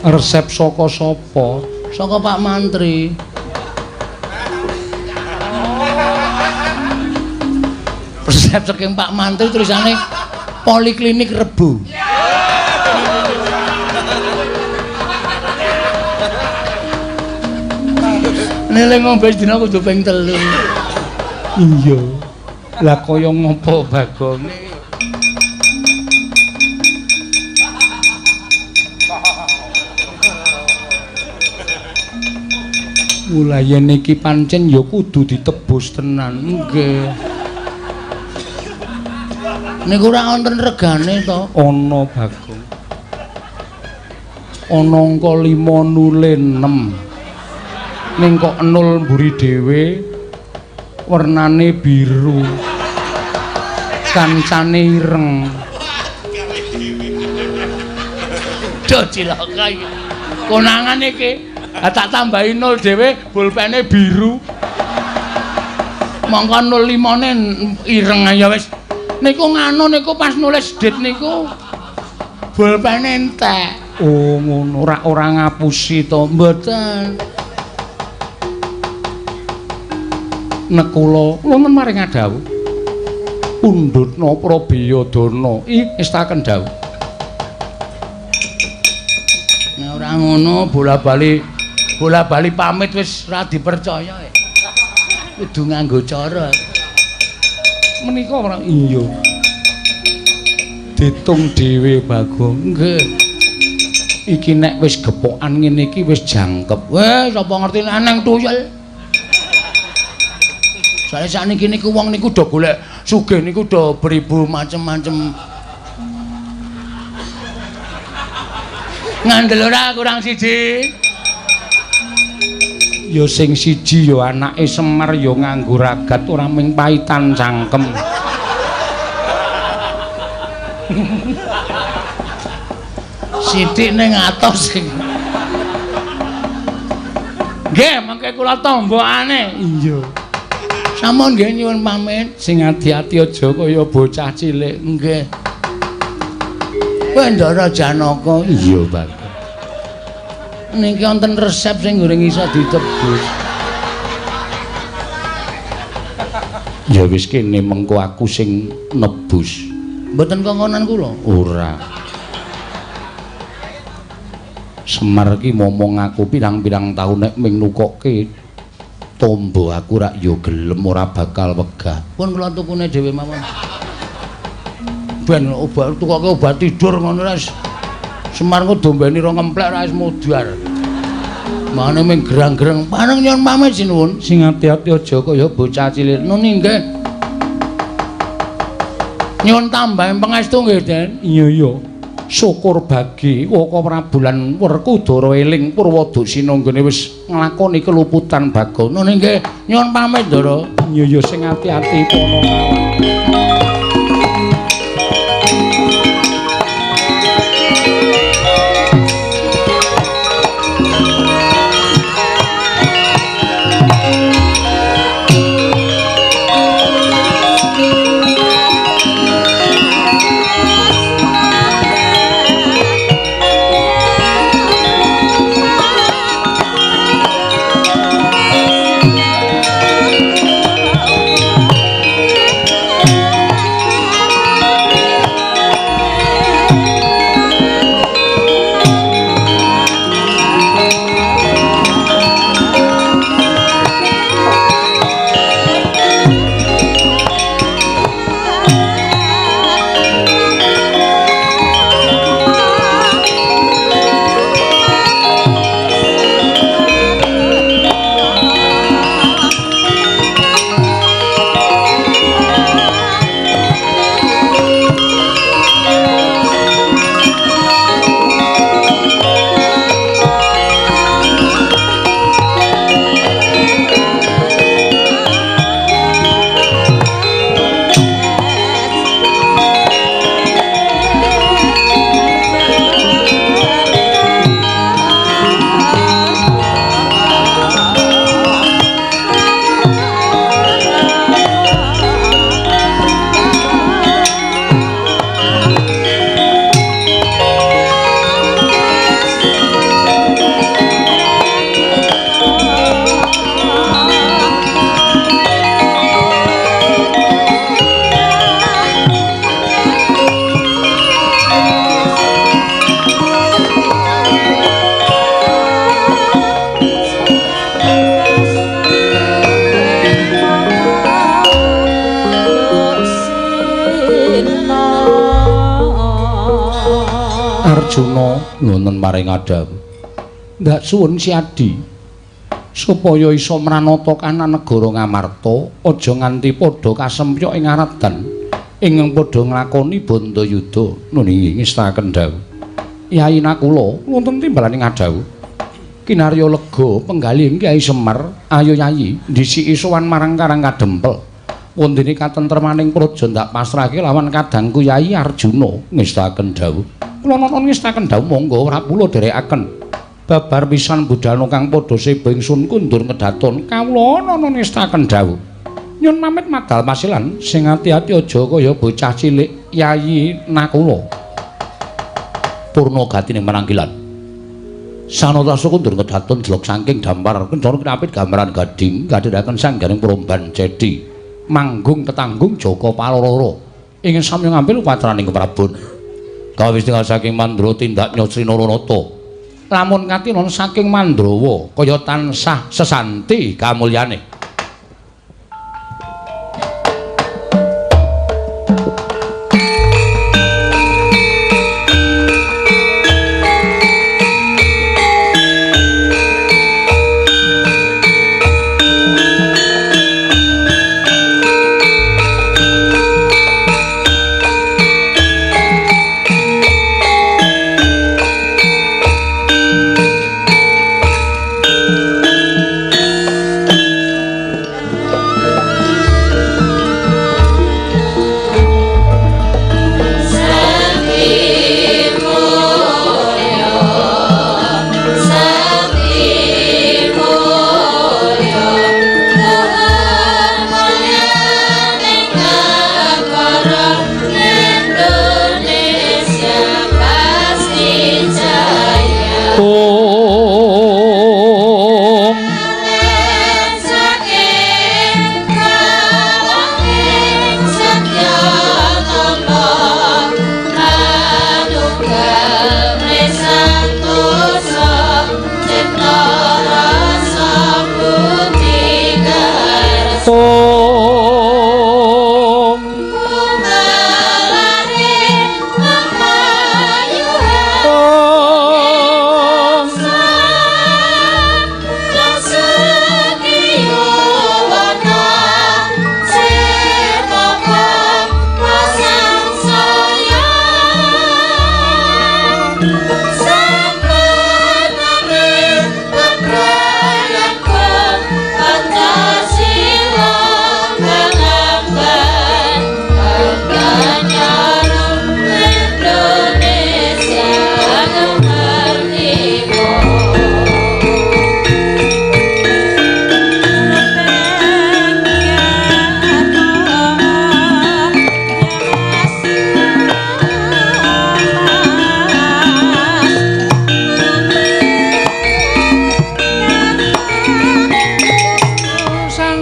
[SPEAKER 2] Resep saka sapa?
[SPEAKER 1] Saka Pak Mantri. Resep saking Pak Mantri tulisane Poliklinik Rebo. Nele ngombe dina kudu ping 3.
[SPEAKER 2] Iya. Lah kaya ngopo, Bagong? Mula yen iki pancen ya kudu ditebus tenan.
[SPEAKER 1] Nggih. Niku ora wonten regane to?
[SPEAKER 2] Ana, Bagong. Ana angka 5 nule 6. Ning kok 0 mburi dhewe Wernane biru. Kancane ireng.
[SPEAKER 1] Duh cilaka iki. Konangan iki. Ha tak tambahi 0 dhewe pulpene biru. Mongko 05-ne ireng ya wis. Niku nganu niku pas nulis dit niku pulpene entek.
[SPEAKER 2] Oh ngono, ora ngapusi to?
[SPEAKER 1] Mboten.
[SPEAKER 2] Nekula wonten maring adhawuh. Pundhutna Prabiyadana ngestaken dawuh.
[SPEAKER 1] Nek ora ngono bola-bali pamit wis ora dipercaya. Kudu nganggo cara.
[SPEAKER 2] Menika ora iya. Ditung dhewe Bagong.
[SPEAKER 1] Nggih.
[SPEAKER 2] Iki nek wis gepokan ngene iki wis jangkep.
[SPEAKER 1] Weh, sapa ngerti nek nang tuyul. Soale sakniki niku wong niku do golek sugih niku do beribu macem-macem. Ngandel ora kurang siji.
[SPEAKER 2] Ya sing siji ya anake Semar ya nganggo ragat ora ming paitan cangkem.
[SPEAKER 1] Sithik ning atos sing. Nggih, mangke kula tombokane.
[SPEAKER 2] Iya.
[SPEAKER 1] Sampun nggih nyuwun pamit.
[SPEAKER 2] Sing ati-ati aja kaya bocah cilik.
[SPEAKER 1] Nggih. Kowe Ndara Janaka.
[SPEAKER 2] Iya, Pak.
[SPEAKER 1] Niki wonten resep sing goreng iso ditebus.
[SPEAKER 2] Ya wis kene mengko aku sing nebus.
[SPEAKER 1] Mboten kongkonan kula?
[SPEAKER 2] Ora. Semar ki momong aku pirang-pirang taun nek ming nukokke tombo aku rak ya gelem ora bakal wegah.
[SPEAKER 1] Pun kula tukune dhewe mawon. Ben obat tukoke obat tidur ngono ra. Semar ku dombeni rong ngemplek ra wis mudhar. Mane ming gerang-gerang. Pareng nyuwun pamit sinuwun.
[SPEAKER 2] Sing ati-ati aja kaya bocah cilik.
[SPEAKER 1] Nuni nggih. Nyuwun tambahin pangestu nggih, Den.
[SPEAKER 2] Iya iya. Syukur bagi Waka Prabu lan Werkudara eling Purwadasina nggone wis nglakoni keluputan Bagong.
[SPEAKER 1] Nuni nggih, nyuwun pamit, Ndara.
[SPEAKER 2] Iya iya sing ati-ati pono mawon. Arjuna wonten maring adhawuh. Ndak suwun Siadi supaya iso mranata kanan negara Ngamarta aja nganti padha kasempyok ing aradan ingkang padha nglakoni bandayuda. Nuni ngestaken dawuh. Yai Nakula wonten timbalaning adhawuh. Kinarya lega penggalih Kyai Semar, ayo Yayi ndhisiki sowan marang Karang Kadempel. Wondene katentremaning praja ndak pasrahke lawan kadangku Yayi Arjuna ngestaken dawuh. Kula nonton ngestaken dawuh monggo ora kula dherekaken. Babar pisan budalna kang padha seba ingsun kundur ngedaton kawula nonton ngestaken dawuh. Nyun pamit madal pasilan sing ati-ati aja kaya bocah cilik Yayi Nakula.
[SPEAKER 1] Purna gatine menangkilan. Sanata kundur ngedaton jelok saking dampar kencana kinapit gambaran gading gadhiraken sanggaring promban cedi manggung tetanggung Jaka Paloro ingin sami ngambil upatraning Prabon. Kawis tinggal saking Mandra tindak Nyosri Naranata lamun katinon saking Mandrawa kaya tansah sesanti kamulyane.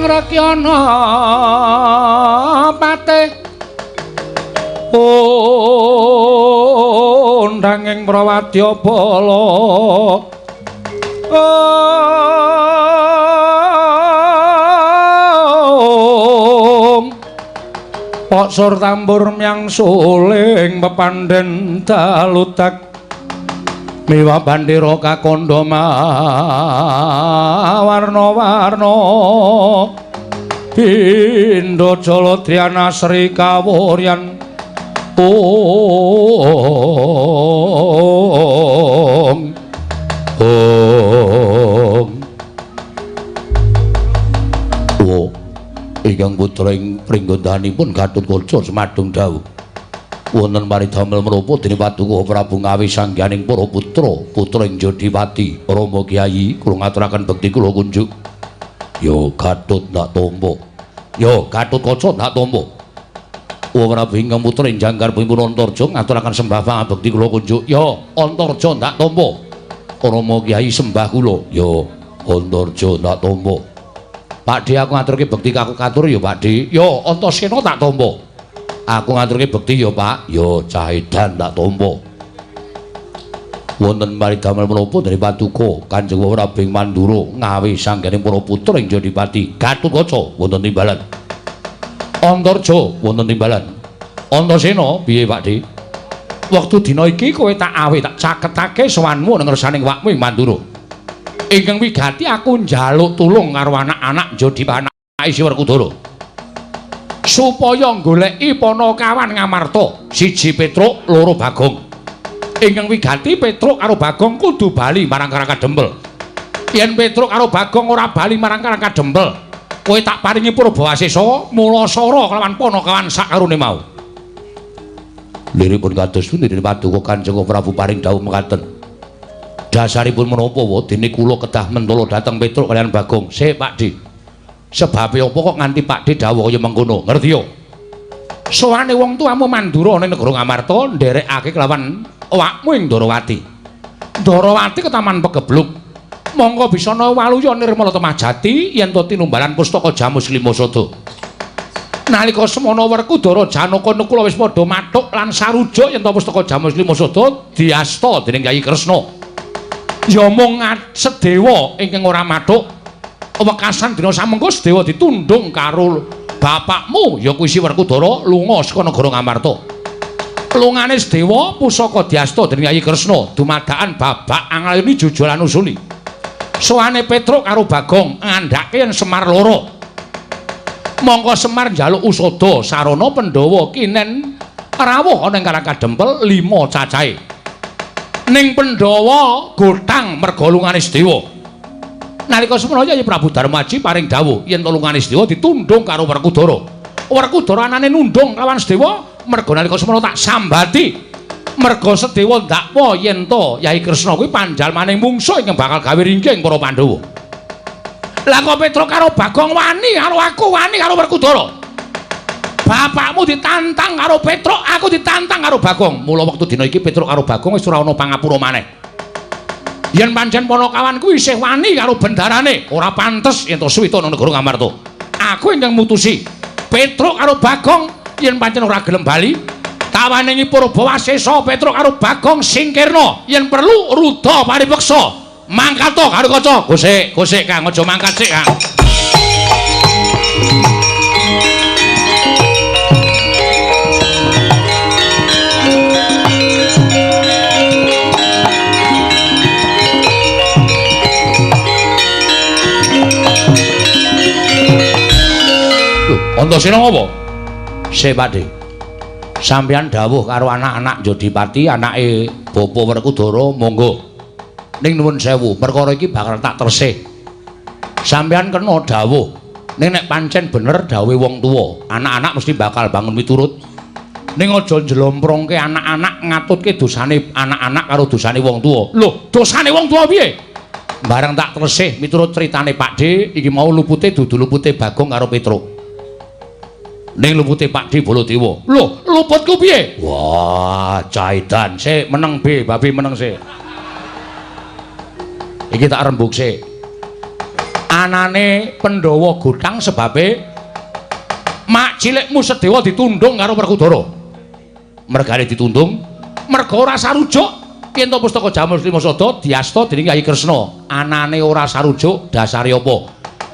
[SPEAKER 2] Rekyana patih undanging prawadya bala Poksor tambur myang suling pepandhen daludak miwa bandera kakandha warna-warna Pindha Jaladriana Sri Kawuryan Ong Ong
[SPEAKER 1] Oh ingkang putra ing pringgondanipun Gatotkaca semadung dawuh wonten paridamel menapa dene Paduka Prabu Ngawi sangganing para putra putra ing Jodipati Rama Kyai kula ngaturaken bekti kula kunjuk. Yo Gatot ndak tampa. Yo Gatotkaca ndak tampa. Prabu ingkang putra ing jangkar pun Antarja ngaturaken sembah pangabekti kula kunjuk. Yo Antarja ndak tampa. Rama Kyai sembah kula. Yo Antarja ndak tampa. Pakde aku ngaturke bekti kaku katur ya Pakde. Yo Antasena tak tampa. Aku ngaturke bekti ya Pak. Yo cah edan tak tampa. Wonten paridamel menapa dari Paduka Kanjeng Prabu ing Mandura Ngawi sangganing para putra ing Jodipati Gatotkaca wonten timbalan Antarja wonten timbalan Antasena piye Pakde? Wektu dina iki kowe tak awe tak caketake sowanmu nang ngersaning wakmu ing Mandura. Ingkang wigati aku njaluk tulung karo anak-anak Jodipati Isi Werkudara supaya goleki Panakawan Ngamarta siji Petruk loro Bagong. Ingkang wigati Petruk karo Bagong kudu bali marang Karang Kadempel.
[SPEAKER 2] Yen Petruk karo Bagong ora bali marang Karang Kadempel, kowe tak paringi Purbawasesa mulasara kelawan Panakawan sakarone mau.
[SPEAKER 1] Liripun kados pundi Paduka Kanjeng Prabu paring dawuh mekaten? Dasaripun menapa wa dene kula kedah mentala dhateng Petruk kaliyan Bagong. Sik Pak Di. Sebabe apa kok nganti Pak Di dawuh kaya mengkono? Ngerti yo?
[SPEAKER 2] Sowane wong tuamu Mandura ning negara Ngamarta nderekake kelawan awakmu ing Ndarawati. Ndarawati ketaman pegebluk. Mongko bisana waluya nirmala temah jati yen to tinumbalan pustaka Jamus Lima Sada. Nalika semana Werkudara Janaka Nakula wis padha mathuk lan sarujuk yen to pustaka Jamus Lima Sada diasta dening Kyai Kresna. Ya mung Sedewa ingkang ora mathuk. Wekasan dina samengko Sedewa ditundung karo bapakmu ya kuwi si Werkudara lunga saka negara Ngamarta. Lungane Sedewa pusaka diasta dening Kyai Kresna dumadakan babak anglayuni jujulan usuli. Sowane Petruk karo Bagong ngandhake yen Semar loro. Mongko Semar njaluk usada sarana Pandhawa kinen rawuh ana ing Karang Kadempel 5 cacahe. Ning Pandhawa gothang merga lungane Sedewa. Nalika semana Kyai Prabu Darmaji paring dawuh yen lungane Sedewa ditundung karo Werkudara. Werkudara anane nundung lawan Sedewa merga nalika semana tak sambati. Merga Sedewa ndakwa yen to Kyai Kresna kuwi panjalmaning mungsuh ingkang bakal gawe ringking para Pandhawa. Lah kok Petruk karo Bagong wani karo aku, wani karo Werkudara. Bapakmu ditantang karo Petruk, aku ditantang karo Bagong. Mula wektu dina iki Petruk karo Bagong wis ora ana pangapura maneh. Yen pancen Panakawan kuwi isih wani karo bendarane, ora pantes yen to suwita nang negara Ngamarta. Aku ingkang mutusi Petruk karo Bagong yen pancen ora gelem bali, tawaningi Purbawasesa Petruk karo Bagong singkirna, yen perlu rudha paripeksa. Mangkat to karo kaca. Gosek, gosek Kang, aja mangkat sik Kang. Lho, Antasena ngopo?
[SPEAKER 1] Sik Pakde. Sampeyan dawuh karo anak-anak Jodipati, anake Bapa Werkudara, monggo. Ning nuwun sewu, perkara iki bakal tak tersih. Sampeyan kena dawuh. Ning nek pancen bener dawuhe wong tuwa, anak-anak mesti bakal bangun miturut. Ning aja njlomprongke anak-anak ngatutke dosane anak-anak karo dosane wong tuwa.
[SPEAKER 2] Lho, dosane wong tuwa piye?
[SPEAKER 1] Bareng tak tersih miturut critane Pakde, iki mau lupute dudu lupute Bagong karo Petruk. Ning lupute Pakde Baladewa.
[SPEAKER 2] Lho, luputku piye?
[SPEAKER 1] Wah, caidan sik meneng be, babi meneng sik. Iki tak rembug sik. Anane Pandhawa gothang sebabe mak cilikmu Sedewa ditundung karo Werkudara. Mergane ditundung,
[SPEAKER 2] merga ora sarujuk yen to pustaka Jamus Lima Sada diasta dening Kyai Kresna. Anane ora sarujuk dasare apa?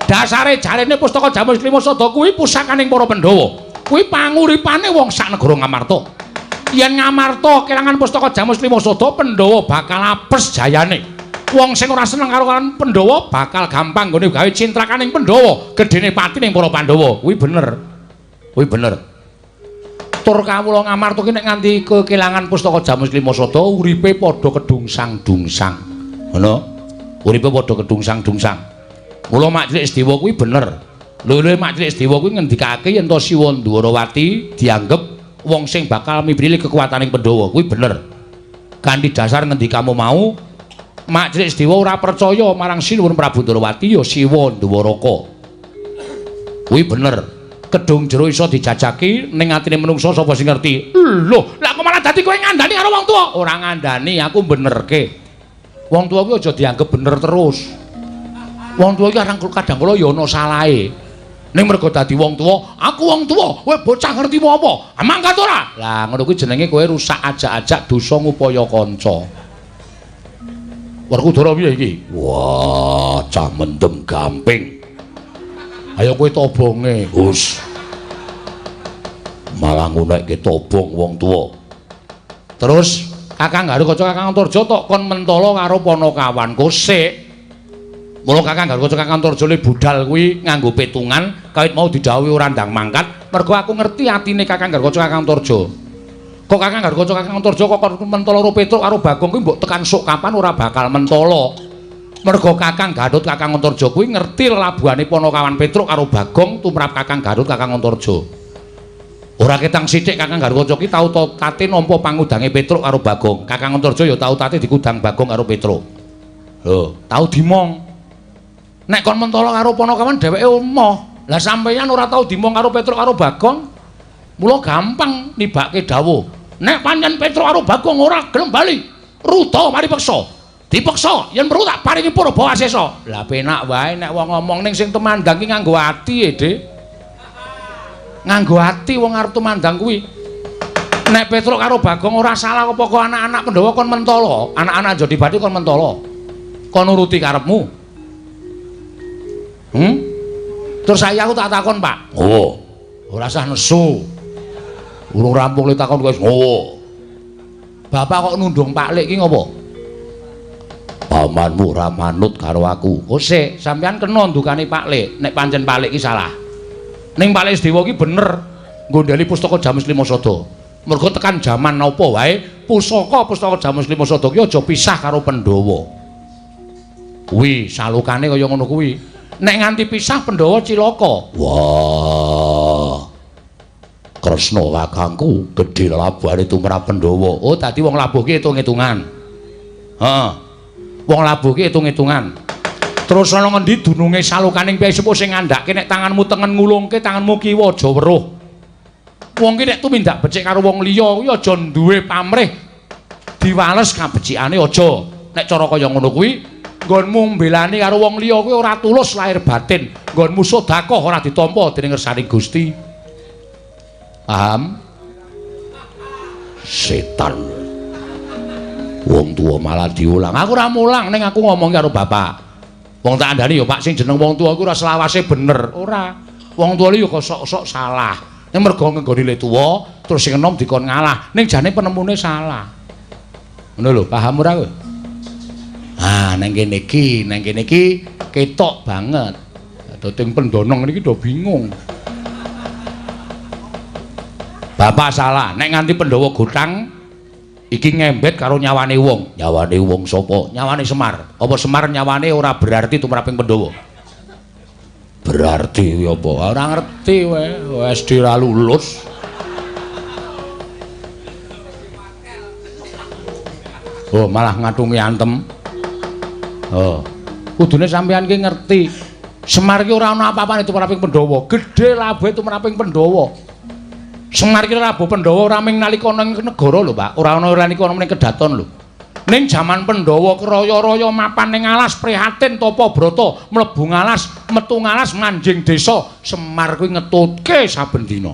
[SPEAKER 2] Dasare jarene pustaka Jamus Lima Sada kuwi pusakaning para Pandhawa. Kuwi panguripane wong sak negara Ngamarta. Yen Ngamarta kelangan pustaka Jamus Lima Sada, Pandhawa bakal apes jayane. Wong sing ora seneng karo Pandhawa bakal gampang nggone gawe cintrakaning Pandhawa, gedene pati ning para Pandhawa.
[SPEAKER 1] Kuwi bener. Kuwi bener. Tur kawula Ngamarta ki nek nganti kekelangan pustaka Jamus Lima Sada uripe padha kedungsang-dungsang. Ngono. Uripe padha kedungsang-dungsang. Mula Mak Cilik Sedewa kuwi bener. Lho-lho Mak Cilik Sedewa kuwi ngendikake yen to Siwa Ndwarawati dianggep wong sing bakal mibrili kekuataning Pandhawa. Kuwi bener. Kanthi dasar ngendikamu mau, Mak Cilik Sedewa ora percaya marang Sinuwun Prabu Ndwarawati ya Siwa Ndwaraka. Kuwi bener. Kedung jero iso dijajaki ning atine menungsa sapa sing ngerti.
[SPEAKER 2] Lho, lah kok malah dadi kowe ngandani karo wong tuwa?
[SPEAKER 1] Ora ngandani, aku benerke. Wong tuwa kuwi aja dianggep bener terus. Wong tuwa iki kadang kala ya ana salahe. Ning mergo dadi wong tuwa,
[SPEAKER 2] aku wong tuwa, kowe bocah ngerti apa? Mangkat ora?
[SPEAKER 1] Lah ngono kuwi jenenge kowe rusak ajak-ajak dosa ngupaya kanca. Werkudara piye iki? Wah, cah mendem gamping. Ayo kowe tobonge. Hus. Malah ngunekke tobong wong tuwa. Terus Kakang Garukaca Kakang Antarja tok kon mentala karo Panakawan kosik. Mula Kakang Garukaca Kakang Antarja le budal kuwi nganggo petungan, kawit mau didhawuhi ora ndang mangkat, mergo aku ngerti atine Kakang Garukaca Kakang Antarja. Kok Kakang Garukaca Kakang Antarja kok kon mentala karo Petruk karo Bagong kuwi mbok tekan sok kapan ora bakal mentala.
[SPEAKER 2] Merga Kakang Gatot Kakang Antarja kuwi ngerti lelabuhane Panakawan Petruk karo Bagong tumrap Kakang Gatot Kakang Antarja. Ora ketang sithik Kakang Gatot ki tau tate nampa pangudange Petruk karo Bagong. Kakang Antarja ya tau tate dikudang Bagong karo Petruk. Lho, tau dimong. Nek kon mentala karo Panakawan dheweke emoh. Lah sampeyan ora tau dimong karo Petruk karo Bagong. Mula gampang nibake dawuh. Nek pancen Petruk karo Bagong ora gelem bali, ruda mari peksa. Dipeksa yen perlu tak paringi purba wasesa. Lah penak wae nek wong ngomong ning sing tumandang ki nganggo ati e, Dik. Nganggo ati wong arep tumandang kuwi. Nek Petruk karo Bagong ora salah apa kok anak-anak Pandhawa kon mentala, anak-anak Jodibati kon mentala. Kon nuruti karepmu. Hmm? Terus saya aku tak takon, Pak. Oh. Ora usah nesu. Urung rampung le takon wis. Oh. Bapak kok nundung Pak Lik ki ngopo? Pamanmu ora manut karo aku. Oh sik, sampean kena ndukane Pak Lik nek pancen Pak Lik ki salah. Ning Pak Lik Sedewa ki bener nggondheli pustaka Jamus Lima Sada. Mergo tekan jaman apa wae pusaka-pustaka Jamus Lima Sada ki aja pisah karo Pandhawa. Kuwi salukane kaya ngono kuwi. Nek nganti pisah Pandhawa cilaka. Wah. Kresna kakangku gedhe lelabuhane tumrap Pandhawa. Oh, dadi wong labuh ki hitung-hitungan. Heeh. Wong labuh ki hitung-hitungan. Terus ana ngendi dununge salukaning piyai sepuh sing ngandhake nek tanganmu tengen ngulungke, tanganmu kiwa aja weruh. Wong ki nek tumindak becik karo wong liya kuwi aja duwe pamrih diwales kabecikane aja. Nek cara kaya ngono kuwi nggonmu mbelani karo wong liya kuwi ora tulus lahir batin. Nggonmu sedekah ora ditampa dening ngersaning Gusti. Paham? Setan. Wong tuwa malah diulang. Aku ora mulang ning aku ngomong karo bapak. Wong tak andani ya Pak sing jeneng wong tuwa kuwi ora selawase bener. Ora. Wong tuwa ya kok sok-sok salah. Ning mergo ngenggoni le tuwa terus sing enom dikon ngalah. Ning jane penemune salah. Ngono lho, paham ora kowe? Ah, nang kene iki ketok banget. Dadi pendonong niki do bingung. Bapak salah, nek nganti Pandhawa gotang iki ngembet karo nyawane wong. Nyawane wong sapa? Nyawane Semar. Apa Semar nyawane ora berarti tumraping Pandhawa? Berarti kuwi apa? Ora ngerti kowe, SD ora lulus. Oh, malah ngatungi antem. Oh. Kudune sampeyan ki ngerti. Semar ki ora ana apa-apane tumraping Pandhawa. Gedhe labuhe tumraping Pandhawa. Semar ki labuh Pandhawa ora ming nalika ana ing negara lho, Pak. Ora ana nalika ana ning kedaton lho. Ning jaman Pandhawa kraya-raya mapan ning alas prihatin tapa brata, mlebu ngalas, metu ngalas manjing desa. Semar kuwi ngetutke saben dina.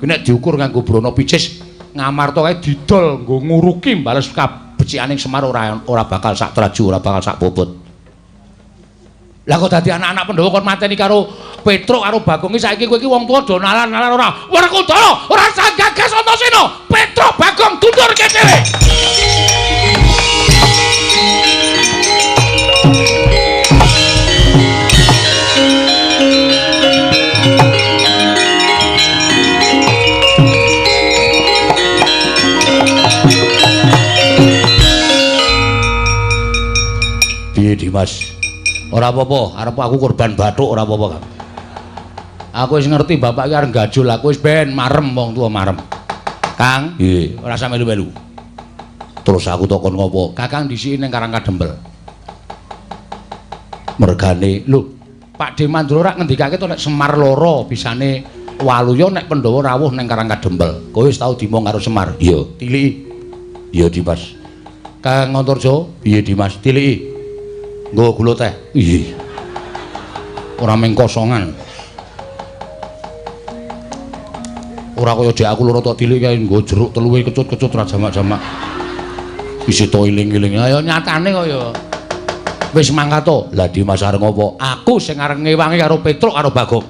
[SPEAKER 2] Kuwi nek diukur nganggo brana picis, Ngamarta kae didol nggo nguruki bales kabecikaning Semar ora bakal sak traju, ora bakal sak bobot. Lah kok dadi anak-anak Pandhawa kon mateni karo Petruk karo Bagong iki saiki kowe iki wong tuwa do nalar-nalar ora. Werkudara ora usah gagas Antasena. Petruk Bagong dundurke dhewe. Piye Dimas? Ora apa-apa, arep aku korban bathuk ora apa-apa, Kang. Aku wis ngerti bapak iki arep gajul, aku wis ben marem wong tuwa marem. Kang, nggih, ora usah melu-melu. Terus aku takon ngopo? Kakang dhisiki ning Karang Kadempel. Mergane, lho, Pak De Mandura rak ngendikake to nek Semar loro bisane waluya nek Pandhawa rawuh ning Karang Kadempel. Kowe wis tau dimong karo Semar? Iya, tiliki. Iya, Dimas. Kang Antarja, piye Dimas? Tiliki. Nggo gula teh. Iya. Ora mung kosongan. Ora kaya dek aku loro tok tilik kae nggo jeruk teluwe kecut-kecut ra jamak-jamak. Isi to iling-iling. Ayo nyatane kaya wis mangkat to. Lah Dimas arep ngopo? Aku sing arep ngewangi karo Petruk karo Bagong.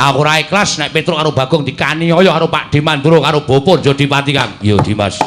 [SPEAKER 2] Aku ora ikhlas nek Petruk karo Bagong dikaniaya karo Pak De Mandura karo Bapak Jodipati, Kang. Iya, Dimas.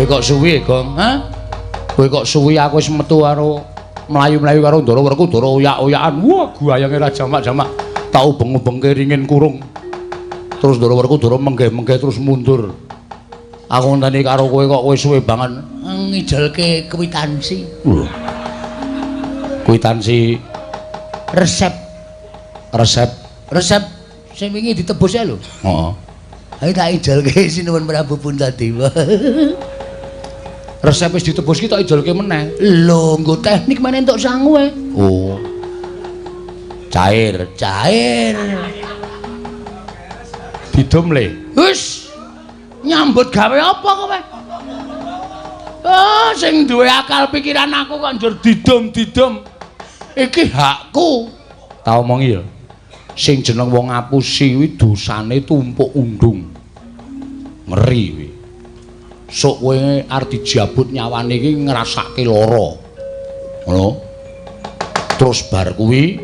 [SPEAKER 1] Kowe kok suwi, Gong? Hah? Kowe kok suwi aku wis metu karo mlayu-mlayu karo Ndara Werkudara oyak-oyakan. Wah, guayange ra jamak-jamak. Tak ubeng-ubengke ringin kurung. Terus Ndara Werkudara menggeh-menggeh terus mundur. Aku ngenteni karo kowe kok kowe suwe banget ngijelke kwitansi. Lho. Kwitansi resep. Resep. Resep sing wingi ditebus ya lho. Heeh. Ayo tak ijelke Sinuwun Prabu Puntadewa. Resep wis ditebus ki tak ijelke meneh. Lho, nggo teknik meneh entuk sangu e. Oh. Cair, cair. Didum le. Wis. Nyambut gawe apa kowe? Ah, sing duwe akal pikiran aku kok njur didum-didum. Iki hakku. Tak omongi ya. Sing jeneng wong ngapusi kuwi dosane tumpuk undung. Ngeri kuwi. Sok kowe arep dijabut nyawane iki ngrasake lara. Ngono. Terus bar kuwi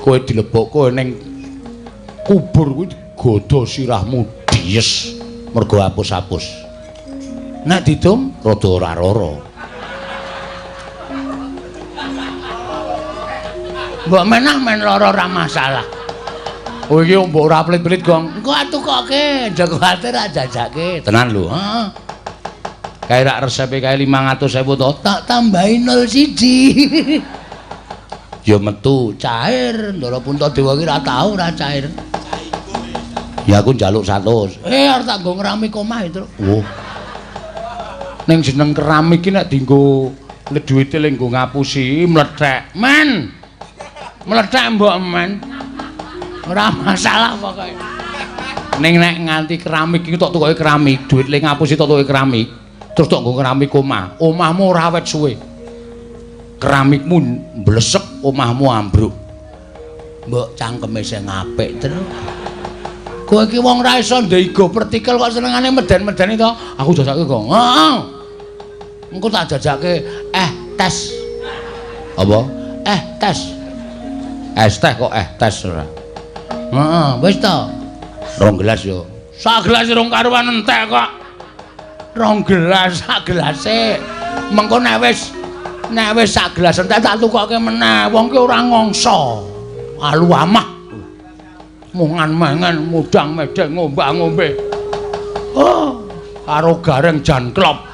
[SPEAKER 1] kowe dilebokke ning kubur kuwi digodha sirahmu dies mergo apus-apus. Nek didum rada ora lara. Mbok menah men lara ora masalah. Oh iki mbok ora pelit-pelit, Gong. Engko atukoke, aja kuwatir jajake. Tenan lho, heeh. Kae rak resepe kae 500.000 to, tak tambahi 01. Ya metu cair, Ndara Puntadewa iki ora tau ora cair. Ya aku njaluk 100. Arep tak nggo keramik omah itu. Oh. Ning jeneng keramik iki nek dienggo duwite le nggo ngapusi mlethek. Men. Mlethek mbok men. Ora masalah pokoke. Ning nek nganti keramik iki tok tukoke keramik, duit le ngapusi tok tukoke keramik, terus tok nggo keramik omah. Omahmu ora awet suwe. Keramikmu mblesek, omahmu ambruk. Mbok cangkeme sing apik terus. Kowe iki wong ra iso ndeigo pertikel kok senengane meden-medeni to. Aku jajake kok. Heeh. Engko tak jajake tes. Apa? Tes. Es teh kok tes ora. Heeh, wis to. 2 gelas yo. Sak gelas rong karuan entek kok. 2 gelas sak gelase. Mengko nek wis sak gelas entek tak tukoke meneh. Wong ki ora ngongso. Alu amah. Mungan mangan mudang medeng ngombak-ngombe. Oh, karo gareng jan klop.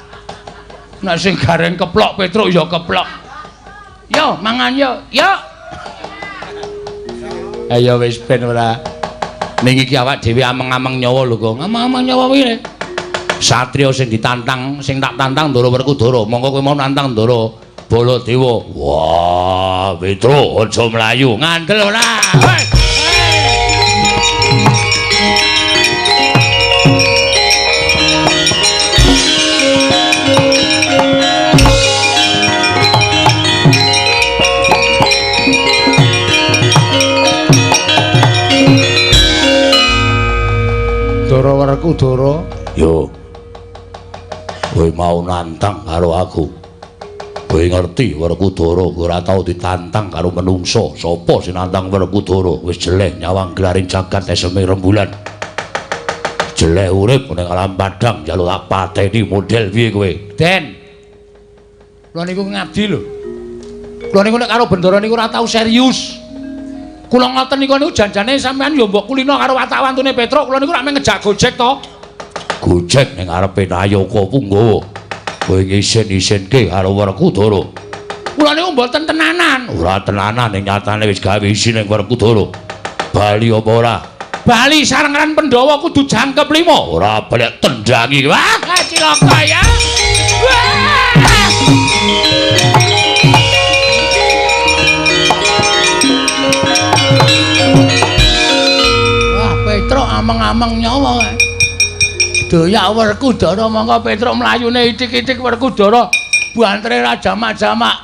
[SPEAKER 1] Nek sing gareng keplok Petruk ya keplok. Yo mangan yo, yo. Ayo wis ben ora. Ning iki awak dhewe ameng-ameng nyawa lho, Gong. Ameng-ameng nyawa piye? Satria sing ditantang, sing tak tantang Ndara Werkudara. Monggo kowe mau nantang Ndara Baladewa. Wah, Petruk aja mlayu. Ngandel ora. Hei. Ndara Werkudara, yo. Kowe mau nantang karo aku. Kowe ngerti Werkudara ora tau ditantang karo menungso. Sapa sing nantang Werkudara? Wis jeleh nyawang gelaring jagat eseme rembulan. Jeleh urip ning alam padang njaluk tak pateni model piye kowe? Den. Kula niku ngabdi lho. Kula niku nek karo bendara niku ora tau serius. Kula ngoten niku niku janjane sampean ya mbok kulino karo watak-wantune Petruk. Kula niku rak mung ngejak Gojek to. Gojek ning ngarepe Nayaka Punggawa. Kowe ngisin-isinke karo Werkudara. Kula niku mboten tenanan. Ora tenanan ning nyatane wis gawe isin ning Werkudara. Bali apa ora? Bali sarengan Pandhawa kudu jangkep 5. Ora balik tendangi. Wah, cilaka ya. Wah. Wah, Petruk ameng-ameng nyawa kae. Doyak Werkudara mongko Petruk mlayune ithik-ithik Werkudara bantere ra jamak-jamak.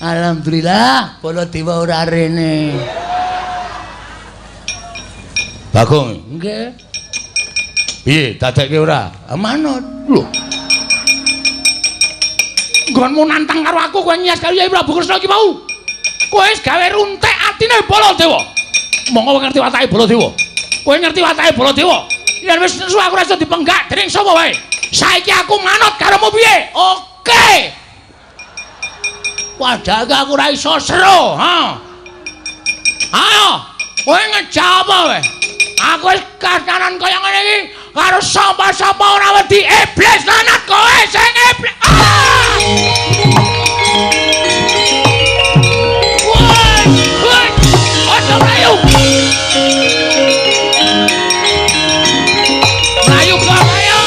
[SPEAKER 1] Alhamdulillah Baladewa ora rene. Bagong, nggih. Piye dadekke ora? Manut. Lho. Nggonmu nantang karo aku kowe nyas karo Yai Prabu Kresna iki mau. Kowe wis gawe runtek atine Baladewa. Monggo ngerti watake Baladewa. Kowe ngerti watake Baladewa. Yen wis nesu aku ora iso dipenggak dening sapa wae. Saiki aku manut karomu piye? Oke. Padahal aku ora iso seru, ha. Ayo, kowe ngejawab apa kowe? Aku wis kasaran kaya ngene iki karo sapa-sapa ora wedi iblis lanat kowe sing iblis. Ah! Woi, woi, aja mlayu. Mlayu kok ayo.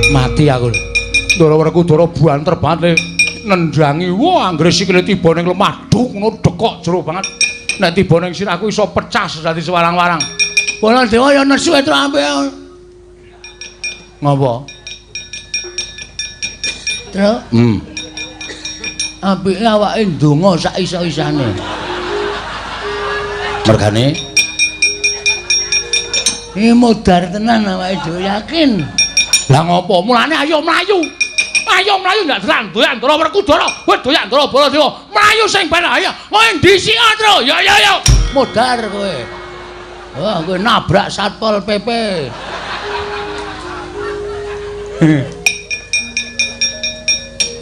[SPEAKER 1] Mati aku. Ndara Werkudara banter banget le nendangi. Wah, anggere sikile tiba ning lemah duk ngono dekok jero banget. Nek tiba ning sirahku iso pecah dadi sewarang-warang. Baladewa ya nesu etro ampe. Ngopo? Tru. Apike awake ndonga sak iso-isane. Mergane iki modar tenan awake dhewe yakin. Lah ngopo? Mulane ayo mlayu. Ayo mlayu ndak terang doyak Ndara Werkudara. Kowe doyak Ndara Baladewa. Mlayu sing ben ayo. Kowe ndhisik Tru. Ya ya ya. Modar kowe. Wah, kowe nabrak Satpol PP.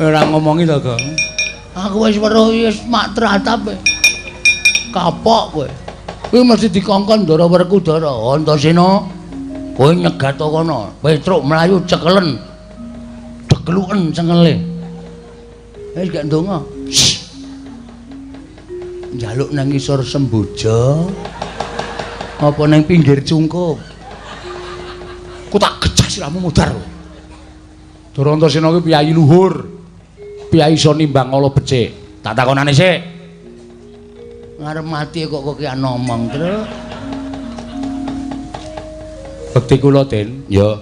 [SPEAKER 1] Ora ngomongi to, Gong. Aku wis weruh wis mak tratap. Kapok kowe. Kuwi mesti dikongkon Ndara Werkudara. Antasena, kowe nyegat kono. Petruk mlayu cekelen. Degluken cengele. Wis gak ndonga. Njaluk nang ngisor semboja. Apa nang pinggir cungkup? Ku tak gejah sirahmu mudhar. Ndara Antasena kuwi piyayi luhur. Piyayi iso nimbang ala becik. Tak takonane sik. Ngarep mati kok kokian ngomong, Tru. Bekti kula, Den. Ya.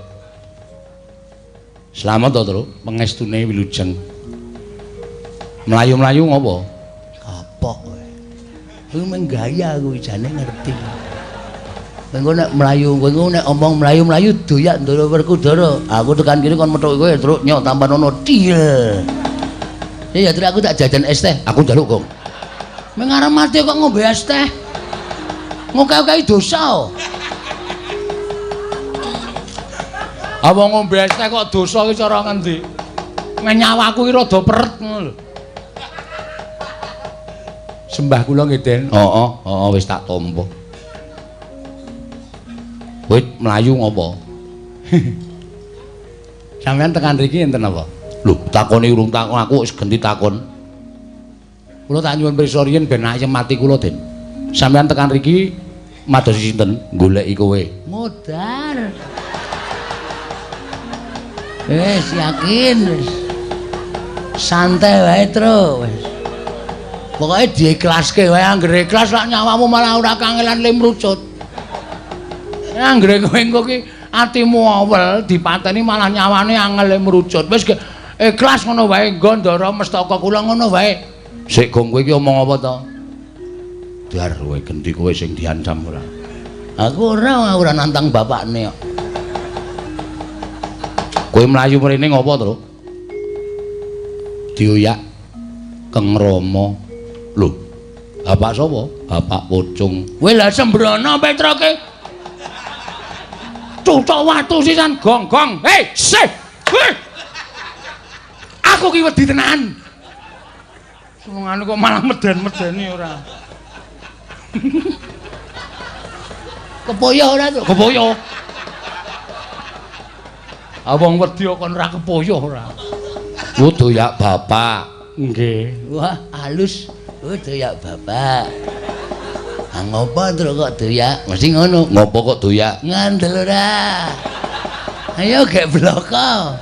[SPEAKER 1] Slamet to, Tru, pengestune wilujeng. Mlayu-mlayu ngopo? Kapok kowe. Kuwi mung gaya kuwi jane ngerti. Engko nek mlayu, kowe nek omong mlayu-mlayu doyak Ndara Werkudara. Aku tekan kene kon methuki kowe, Truk, nyok tampan ono til. Ya Truk, aku tak jajan es teh. Aku njaluk, Gong. Meng arep mati kok ngombe es teh. Ngoke-oke dosa. Apa ngombe es teh kok dosa iki cara ngendi? Nyawaku iki rada peret ngono lho. Sembah kula nggih, Den. Heeh, heeh wis tak tampa. Kowe mlayu ngopo? Sampeyan tekan mriki enten apa? Lho, takone urung takon aku wis genti takon. Kula tak nyuwun pirsa riyin ben ayem mati kula, Den. Sampeyan tekan mriki madosi sinten? Goleki kowe. Modar. Wis yakin wis. Santai wae, Tru. Wis. Pokoke diikhlaske wae, anggere ikhlas lak nyawamu malah ora kangelan le mrucut. Anggere kowe engko ki atimu awel dipateni malah nyawane angel le mrucut. Wis ikhlas ngono wae, nggo Ndara Mestaka kula ngono wae. Sik Gong, kowe iki omong apa to? Dar kowe genti kowe sing diancam ora. Aku ora nantang bapakne kok. Kowe mlayu mrene ngopo, Tru? Dioyak Keng Rama. Lho, bapak sapa? Bapak Pocung. Kowe lha sembrono Petroke. Cucuk watu sisan gong-gong. Hei, sih. Hei. Aku ki wedi tenan. Sumengane kok malah meden-medeni ora. Kepoyo ora, Tru? Kepoyo. Ah wong wedi kok ora kepoyo ora. Ku doyak bapak. Nggih. Wah, halus. Oh, doyak bapak. Ah ngopo Tru kok doyak? Mesti ngono. Ngopo kok doyak? Ngandel ora. Ayo gek bloko.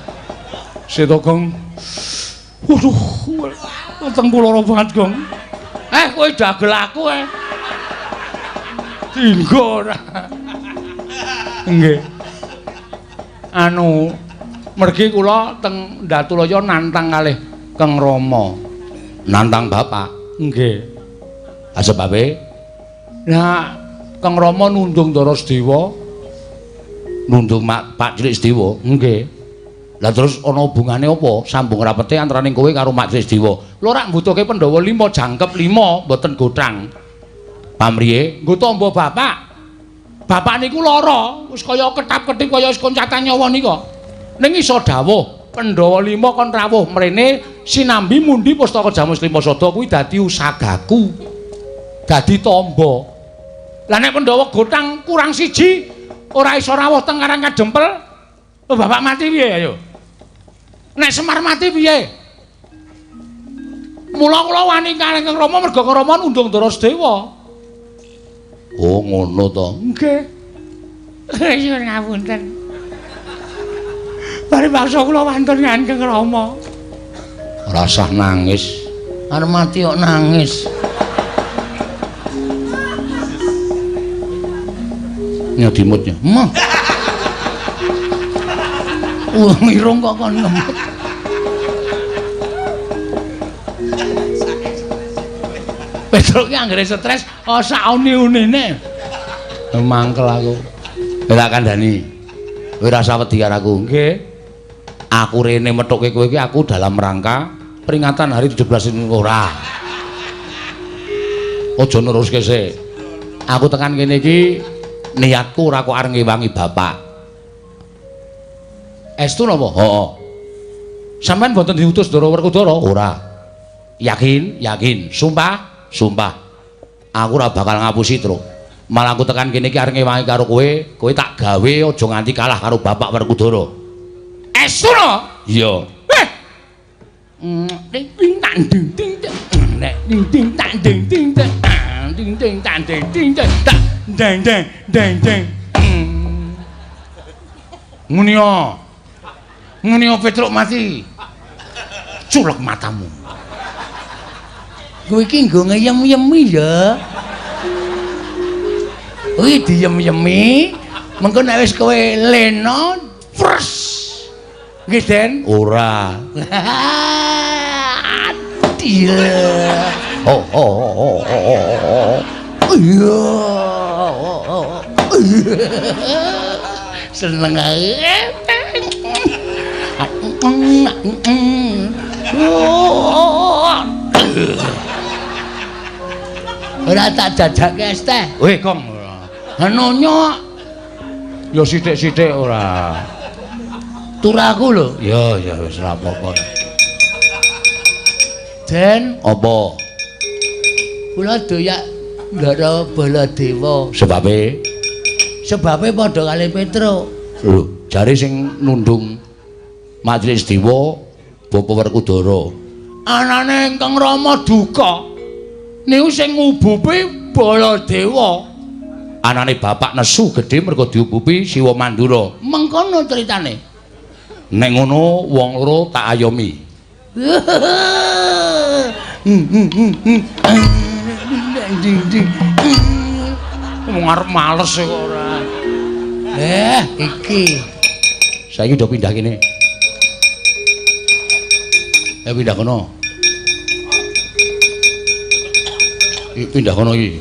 [SPEAKER 1] Seto, Gong. Waduh, weteng kula lara banget, Gong. Kowe dagel aku eh. Dinggo ora. Nggih. Anu, mergi kula teng Ndatulaya nantang kalih Keng Rama. Nantang bapak? Nggih. Ah sebabe? Nah, Keng Rama nundung Ndara Sedewa Nundung Pak Cilik Sedewa? Nggih. Lah terus ana hubungane apa? Sambung rapete antaraning kowe karo Mak Cilik Sedewa. Lho rak mbutuhke Pandhawa 5 jangkep 5 mboten gothang. Pamriye? Nggo tamba bapak. Bapak niku lara, wis kaya ketap-ketip kaya wis koncatan nyawa nika. Ning iso dawuh Pandhawa 5 kon rawuh mrene sinambi mundi pustaka Jamus 5 Sada kuwi dadi usagaku. Dadi tamba. Lah nek Pandhawa gothang kurang siji ora iso rawuh teng Karang Kadempel, oh, bapak mati piye ayo? Nek Semar mati piye? Mula kula wani kalih Kang Rama merga Kang Rama nundung Ndara Sedewa. Oh ngono to.
[SPEAKER 3] Nggih. Nyuwun ngapunten. Paribasa kula wantun Kang Rama.
[SPEAKER 1] Rasah nangis. Arep mati kok nangis. Nyodimutnya. Mah. Wong irung kok kon ngemut. Petruk ki anggere stres, oh sak uni-unine. Mangkel aku. Tak kandhani. Kowe rasa wedi karo aku. Nggih. Aku rene methuke kowe iki aku dalam rangka peringatan hari 17 ini ora. Aja neruske sik. Aku tekan kene iki niatku ora kok arep ngewangi bapak. Estu napa? Heeh. Sampeyan mboten diutus Ndara Werkudara? Ora. Yakin? Yakin. Sumpah? Sumpah. Aku ora bakal ngapusi, Truk. Malah aku tekan kene iki arep ngewangi karo kowe, kowe tak gawe aja nganti kalah karo bapak Werkudara.
[SPEAKER 3] Estu no?
[SPEAKER 1] Iya.
[SPEAKER 3] Heh. Ding ding tak ding ding nek ding ding tak ding ding ding ding tak ding ding tak deng deng deng deng.
[SPEAKER 1] Ngene yo. Ngene yo Petruk mati. Culek matamu.
[SPEAKER 3] Kowe iki nggo ngeyem-yemi ya. Kuwi diyem-yemi, mengko nek wis kowe lena, pres. Nggih, Den?
[SPEAKER 1] Ora.
[SPEAKER 3] Iya.
[SPEAKER 1] Oh oh oh oh.
[SPEAKER 3] Iya. Seneng ae. Ora tak jajake es teh.
[SPEAKER 1] Weh, Kong.
[SPEAKER 3] Nonyo.
[SPEAKER 1] Ya sithik-sithik ora.
[SPEAKER 3] Turaku lho.
[SPEAKER 1] Ya, ya wis ora apa-apa.
[SPEAKER 3] Den,
[SPEAKER 1] apa?
[SPEAKER 3] Kula doyak Ndara Baladewa.
[SPEAKER 1] Sebabe?
[SPEAKER 3] Sebabe padha kali Petruk.
[SPEAKER 1] Lho, jare sing nundung Majelis Dewa Bapak Werkudara.
[SPEAKER 3] Anane ingkang Rama duka. Niku sing ngubupi Baladewa.
[SPEAKER 1] Anane bapak nesu gedhe mergo diubupi Siwa Mandura.
[SPEAKER 3] Mengkono critane.
[SPEAKER 1] Nek ngono wong loro tak ayomi. Wong arep males kok ora.
[SPEAKER 3] Iki.
[SPEAKER 1] Saiki udah pindah kene. Pindah kono. Iki pindah kono iki.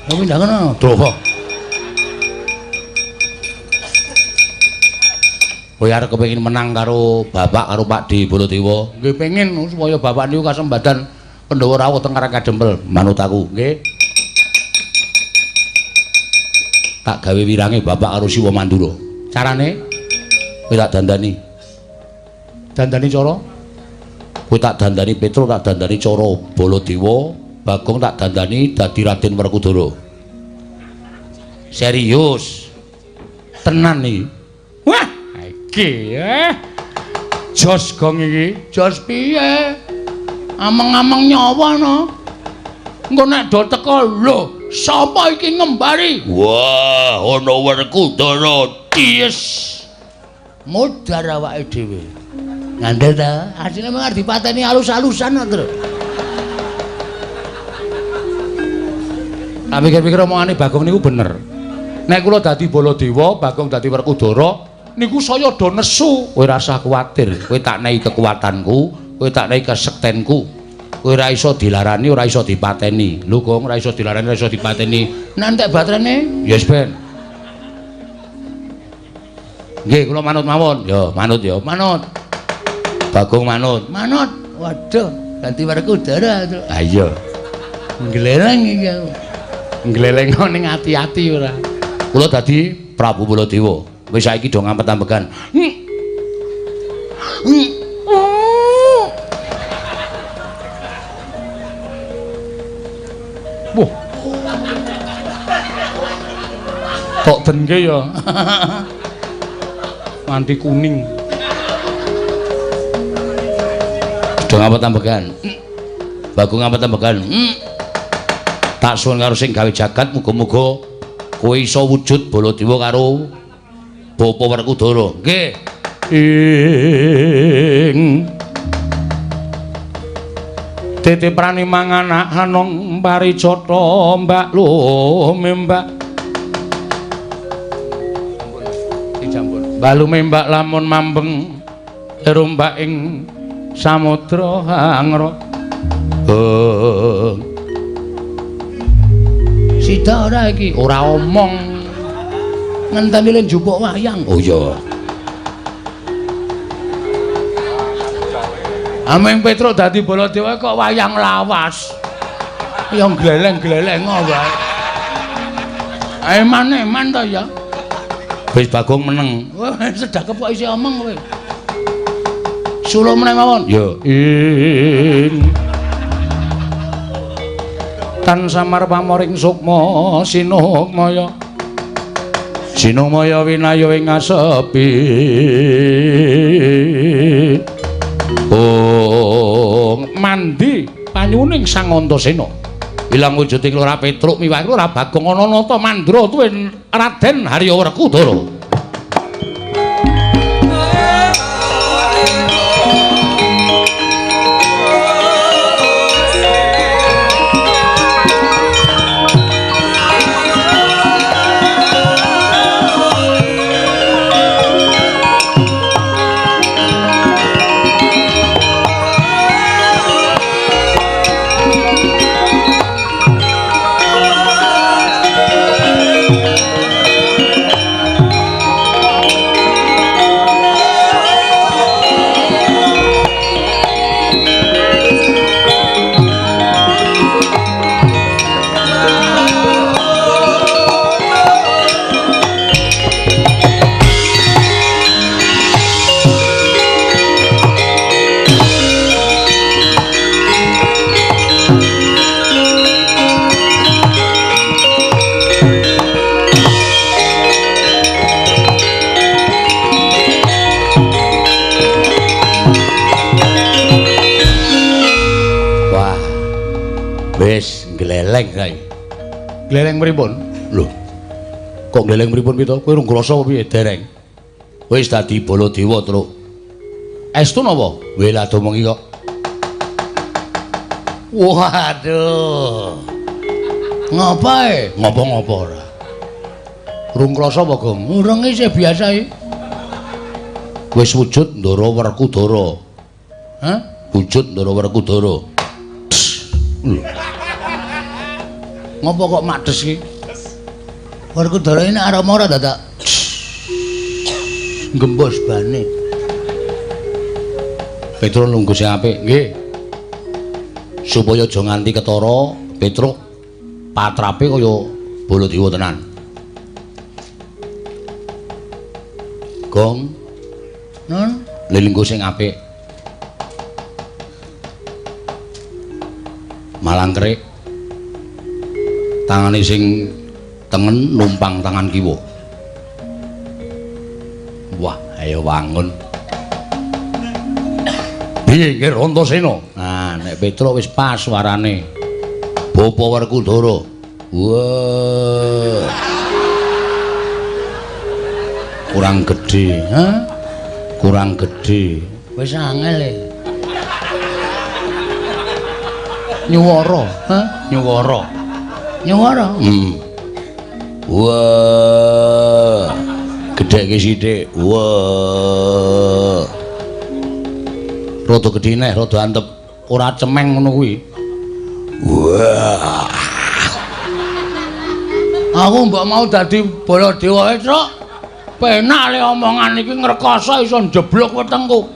[SPEAKER 3] Pindah kono.
[SPEAKER 1] Drowo. Kowe arep kepengin menang karo bapak karo Pak D Baladewa. Nggih pengin supaya bapak niku kasembadan Pandhawa rawuh teng Karang Kadempel. Manut aku, nggih. Tak gawe wirange bapak karo Siwa Mandura. Carane kowe tak dandani. Dandani cara? Kowe tak dandani Petruk, tak dandani cara Baladewa, Bagong tak dandani dadi Raden Werkudara. Serius. Tenan iki.
[SPEAKER 3] Wah, iki
[SPEAKER 1] Jos gong iki.
[SPEAKER 3] Jos piye? Ameng-ameng nyawa no. Engko nek do teko lho, sapa iki ngembari?
[SPEAKER 1] Wah, ana Werkudara.
[SPEAKER 3] Yes. Modar awake dhewe. Ngandel ta? Asline mung arep dipateni alus-alusan kok, Tru.
[SPEAKER 1] Tak pikir-pikir omongane Bagong niku bener. Nek kula dadi Baladewa, Bagong dadi Werkudara, niku saya do nesu. Kowe rasah kuwatir, kowe tak nehi kekuatanku, kowe tak nehi kesektenku. Kowe ora iso dilarani, ora iso dipateni. Lho, Gong, ora iso dilarani, ora iso dipateni.
[SPEAKER 3] Nek entek baterene?
[SPEAKER 1] Yes, Ben. Nggih, kula manut mawon. Ya, manut ya, manut. Bagong manut. Manut. Waduh, ganti Werkudara. Ha iya. Ngleleng iki aku. Ngleleng ning ati-ati ora. Kula dadi Prabu Baladewa. Wis saiki do ngampet-ambekan.
[SPEAKER 2] Wah. Tok dengke ya. Nganti kuning.
[SPEAKER 1] Do ngampet-ambekan. Bagong ngampet-ambekan. Tak suwun karo sing gawe jagat muga-muga kowe iso wujud Baladewa karo Bapa Werkudara. Nggih.
[SPEAKER 2] Ing titiprani manganak hanong parijata mbak lumembak. Mbak lumembak lamun mambeng rombak ing samudra hangra.
[SPEAKER 1] Sida ora iki? Ora omong. Ngenteni le njupuk wayang. Oh iya.
[SPEAKER 3] Ameng Petruk dadi Baladewa kok wayang lawas. Ya gleleng-gleleng wae. Eman-eman to ya.
[SPEAKER 1] Wis Bagong meneng.
[SPEAKER 3] Wis sedakep kok isih omong kowe.
[SPEAKER 1] Sulo meneh mawon.
[SPEAKER 2] Ya. Ing tan samar pamoring sukma sinukmaya. Sinukmaya winaya ing asepi. Oh, mandi panyuning Sang Antasena.
[SPEAKER 1] Ilang wujuding Lurah Petruk miwah Lurah Bagong ana nata mandra tuwin Raden Harya Werkudara. Wis gleleng saiki. Gleleng pripun? Lho. Kok gleleng pripun pito? Kowe rung krasa apa piye dereng? Wis dadi Baladewa, Truk. Estu napa? Weh lah domongi kok. Waduh. Ngapae? Ngopo-ngopo ora. Rung krasa apa, Gong? Urung isih biasa iki. Wis wujud Ndara Werkudara. Hah? Wujud Ndara Werkudara. Lho.
[SPEAKER 3] Ngopo kok makdes iki? Werkudara ini arep ora dadak gembos bane.
[SPEAKER 1] Petruk lungguh sing apik, nggih. Supaya aja nganti ketara, Petruk patrape kaya Baladewa tenan. Gong.
[SPEAKER 3] Nun,
[SPEAKER 1] lelungguh sing apik. Malangkerik. Tangane sing tengen numpang tangan kiwa. Wah, ayo wangun. Piye nggih Antasena? Nah, nek Petruk wis pas suarane. Bapa Werkudara. Wah. Kurang gedhe, ha? Kurang gedhe.
[SPEAKER 3] Wis angel e. Nyuwara, ha? Nyuwara. Nyuwara.
[SPEAKER 1] Wah. Gedheke sithik. Wah. Rada gedhe neh, rada antep. Ora cemeng ngono kuwi. Wah.
[SPEAKER 3] Aku mbok mau dadi Baladewa, Truk.
[SPEAKER 1] Penak le omongan iki ngrekoso iso njeblok wetengku.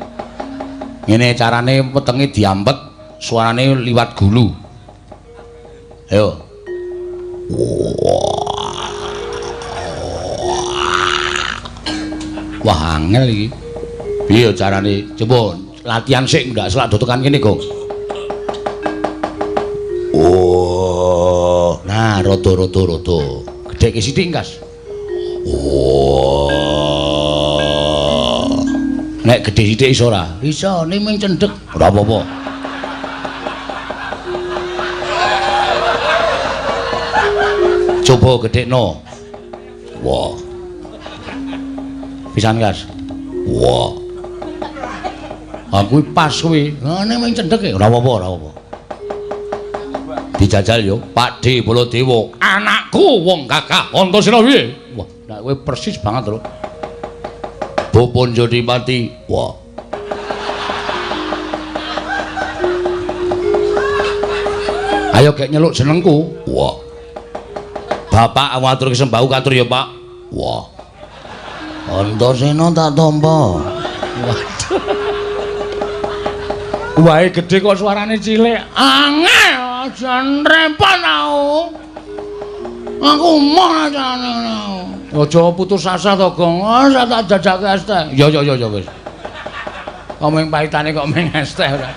[SPEAKER 1] Ngene carane wetenge diampet, suarane liwat gulu. Ayo. Wah, angel iki. Piye carane? Coba latihan sik ndak selak do tekan kene, Gong. Oh, nah rada-rada rada. Gedheke sithik, Kas. Oh. Nek gedhe sithik iso ora? Iso, ning mung cendhek. Ora apa-apa. Coba gedhekno. Wah. Pisan, Kas. Wah. Aku pas kuwi. Lah ning mung cendhek e. Ora apa-apa, ora apa-apa. Dijajal yo, Pak D Baladewa. Anakku wong gagah Antasena piye? Wah, nek kowe persis banget lho. Bapa Jodipati. Wah. Ayo gek nyeluk jenengku. Wah. Bapak atur sembahu katur ya, Pak. Wah. Antasena tak tampa. Waduh. Wae gedhe kok suarane cilik. Angel, aja repot aku. Aku moh ajane. Aja putus asa to, Gong. Ora tak jajake es teh. Ya ya ya wis. Kok mung pahitane kok mung es teh ora.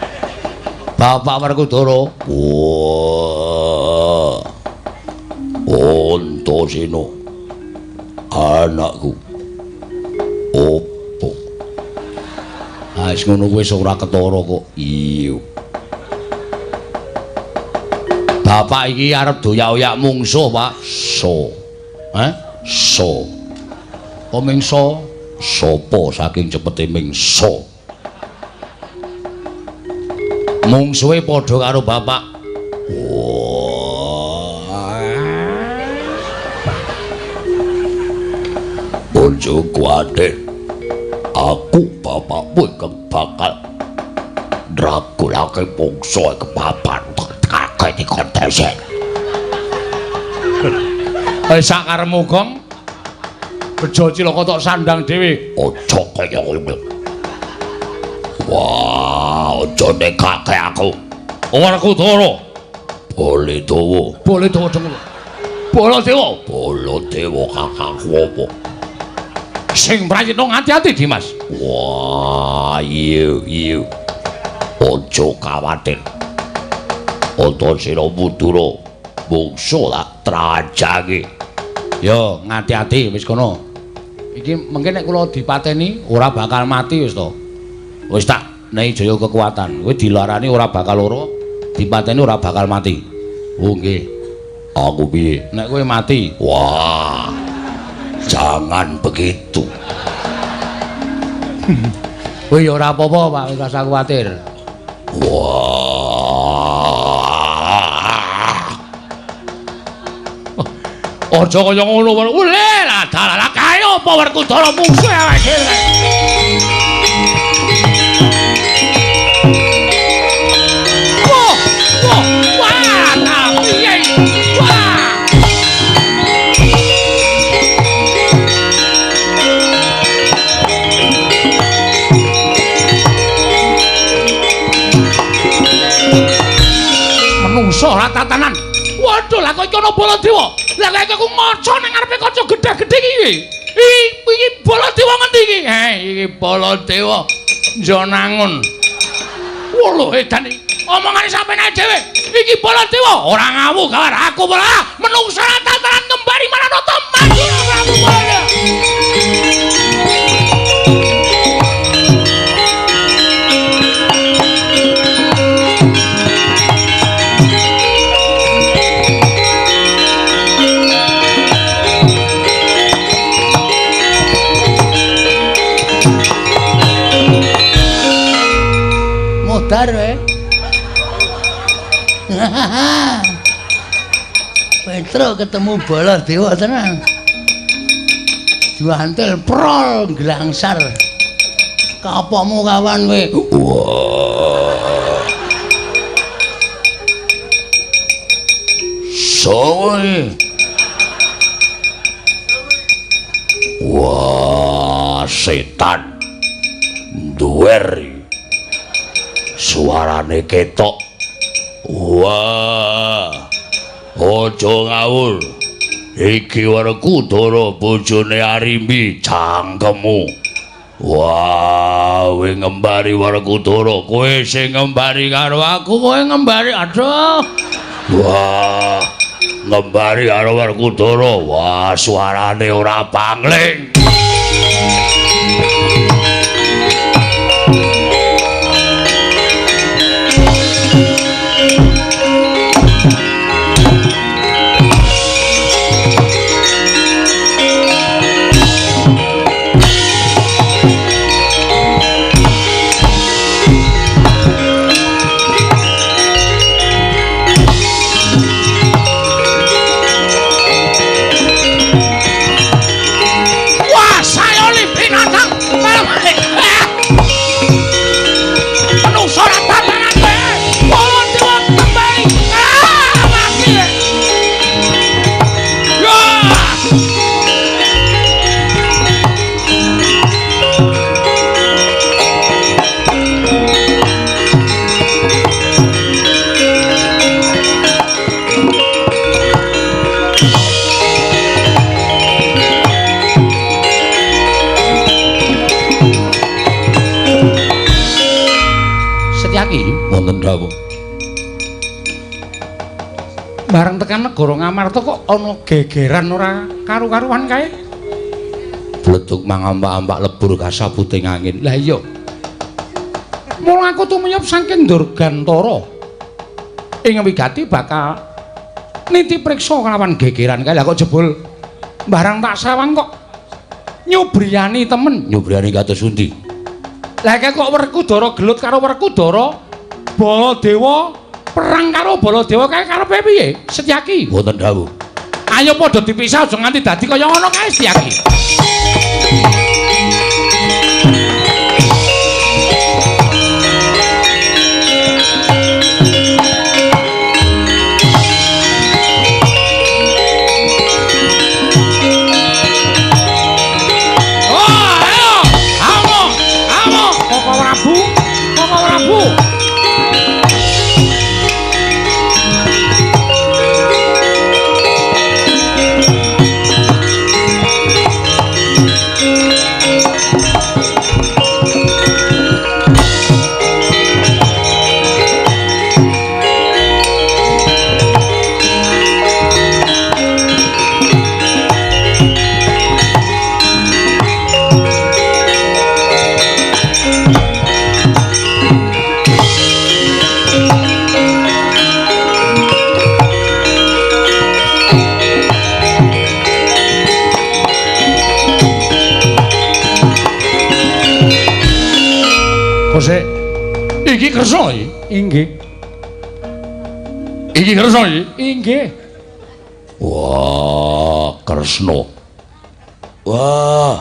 [SPEAKER 1] Bapak Werkudara. Wah. Antasena. Anakku. Opo? Ah, wis ngono kuwi wis ora ketara kok. Iya. Bapak iki arep doyak-oyak mungsuh, Pak. So. Hah? So. Apa mingso? Sopo saking cepete mingso. Mungsuhe padha karo bapak. Wah. Bojo kuwatir. Aku bapakmu ingkang bakal ndragulake mungsuhe kepapan kakek dikontese. Wis sakarepmu, Gong. Bejo cilaka tok sandang dhewe. Aja kaya ngono. Wah, aja nekake aku. Werkudara. Baladewa. Baladewa dengkul. Baladewa. Baladewa kakangku apa? Sing prayitna ngati-ati, Dimas. Wah, iya iya. Aja kawatir. Antasena Madura mungsuh tak trajange. Yo, ngati-ati wis kono. Iki mengke nek kula dipateni ora bakal mati wis to. Wis tak nehi jaya kekuatan. Kowe dilarani ora bakal lara, dipateni ora bakal mati. Oh nggih. Aku piye? Nek kowe mati. Wah. Jangan begitu. Kowe ya ora apa-apa, Pak, wis rasa kuwatir. Wah. Aja kaya ngono. Ule lah dalah kae apa Werkudara mungsuh awake dhewe. Wah, wah, wah, nah piye? Wah. Menungso ora tatanan. Waduh, lah kok iki ana Baladewa. Lah kok aku ngaca nang ngarepe kaca gedhe-gedhe iki. Iki Baladewa ngendi iki? Iki Baladewa Njanangun. Wah, edan iki. Omongane sampeyan dhewe. Iki Baladewa ora ngawu kabar aku malah menungso ora tatanan kembali Maranatha maju Prabu Baladewa. Modar we. Petro ketemu Baladewa tenan. Diwantil prol glangsar. Kapokmu kawan kowe. Wah. Sowe. Wah, setan. Duwer. Suarane ketok. Wah. Aja ngawur. Iki Werkudara bojone Arimbi cangkemmu. Wah, kowe ngembari Werkudara, kowe sing ngembari karo aku, kowe ngembari. Aduh. Wah, ngembari karo Werkudara. Wah, suarane ora pangling. Wonten dawuh.
[SPEAKER 3] Bareng tekan negara Ngamarta kok ana gegeran ora karu-karuan kae.
[SPEAKER 1] Bledug mangampak-ampak lebur kasabuting angin.
[SPEAKER 3] Lah iya. Mula aku tumiyup saking Durgantara. Ing wigati bakal niti priksa kelawan gegeran kae. Lah kok jebul barang tak sawang kok nyubriyani temen.
[SPEAKER 1] Nyubriyani kados pundi?
[SPEAKER 3] Lah kok Werkudara gelut karo Werkudara, Baladewa perang karo Baladewa kae karepe piye? Setyaki.
[SPEAKER 1] Wonten dawuh.
[SPEAKER 3] Ayo padha dipisah aja nganti dadi kaya ngono kae Setyaki. Oh, ayo. Amo, amo, Koko Prabu, Koko Prabu. Kosek iki Kresna iki? Inggih.
[SPEAKER 1] Iki Kresna iki?
[SPEAKER 3] Inggih.
[SPEAKER 1] Wah, Kresna. Wah.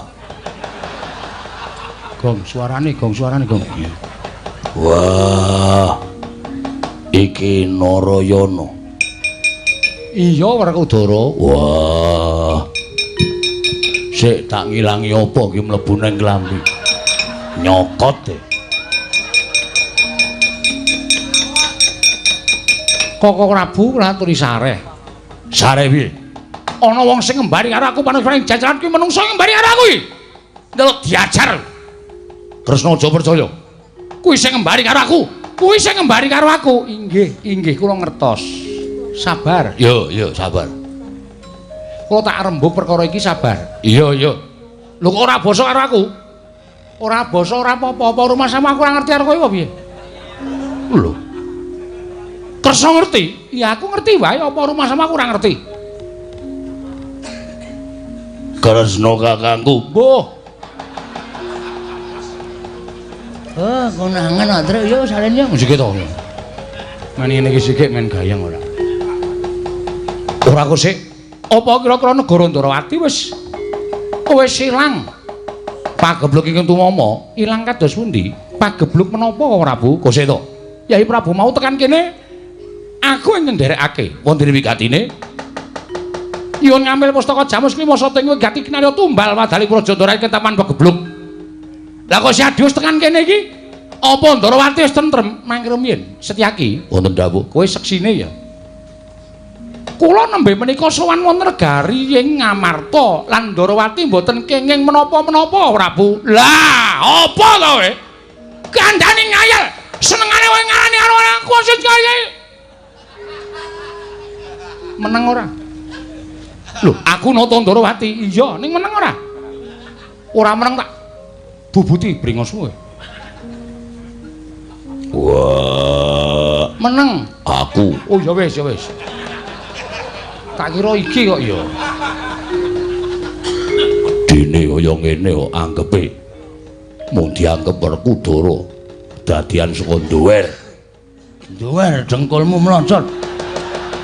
[SPEAKER 3] Gong suarane, gong suarane, gong.
[SPEAKER 1] Wah. Iki Narayana.
[SPEAKER 3] Iya, Werkudara.
[SPEAKER 1] Wah. Sik tak ngilangi apa iki mlebu nang klambi. Nyokot e.
[SPEAKER 3] Koko Prabu laturi sareh.
[SPEAKER 1] Sareh piye?
[SPEAKER 3] Ana wong sing ngembari karo aku panusane jajaran kuwi menungso ngembari karo aku iki. Ndelok diajar.
[SPEAKER 1] Kresna aja percaya.
[SPEAKER 3] Kuwi sing ngembari karo aku. Kuwi sing ngembari karo aku. Inggih, inggih kula ngertos. Sabar.
[SPEAKER 1] Yo, yo, sabar.
[SPEAKER 3] Kula tak rembug perkara iki sabar.
[SPEAKER 1] Iya, iya.
[SPEAKER 3] Lho kok ora basa karo aku? Ora basa ora apa-apa, rumah sama aku ora ngerti karo kowe apa piye?
[SPEAKER 1] Lho.
[SPEAKER 3] Kresna ngerti? Ya aku ngerti wae, apa rumah sama aku ora ngerti.
[SPEAKER 1] Kresna kakangku.
[SPEAKER 3] Mbuh.
[SPEAKER 1] Oh, konangan antrek yo salen yo
[SPEAKER 3] sik to. Men ngene iki sik men gayeng ora. Ora kok sik. Apa kira-kira negara Ndrawati wis ilang? Pagebluk ingkang tumama ilang kados pundi? Pagebluk menapa kok Prabu? Kok sik to. Yai Prabu mau tekan kene aku ing nderekake wonten wigatine.
[SPEAKER 2] Nyuwun ngambil pustaka Jamus Klima Sata ing wigati kinarya tumbal wadali Prajandara ketaman pegebluk. Lah kok si Adius tekan kene iki? Apa Ndarawati wis tentrem mangke rumiyin? Setyaki,
[SPEAKER 1] wonten dawuh.
[SPEAKER 2] Kowe seksine ya. Kula nembe menika sowan wonten negari ing Ngamarta lan Ndarawati mboten kenging menapa-menapa, Prabu. Lah, apa to kowe? Kandhane ngayal. Senengane kowe ngarani karo aku sing kaya. Meneng ora? Lho, aku nata Ndarawati. Iya, ning meneng ora? Ora meneng tak bubuti bringos kowe.
[SPEAKER 1] Wah,
[SPEAKER 2] meneng
[SPEAKER 1] aku.
[SPEAKER 2] Oh ya wis, ya wis. Tak kira iki kok ya.
[SPEAKER 1] Dene kaya ngene kok anggepe. Mung dianggep Werkudara dadian saka nduwer.
[SPEAKER 3] Nduwer dengkulmu mlocot.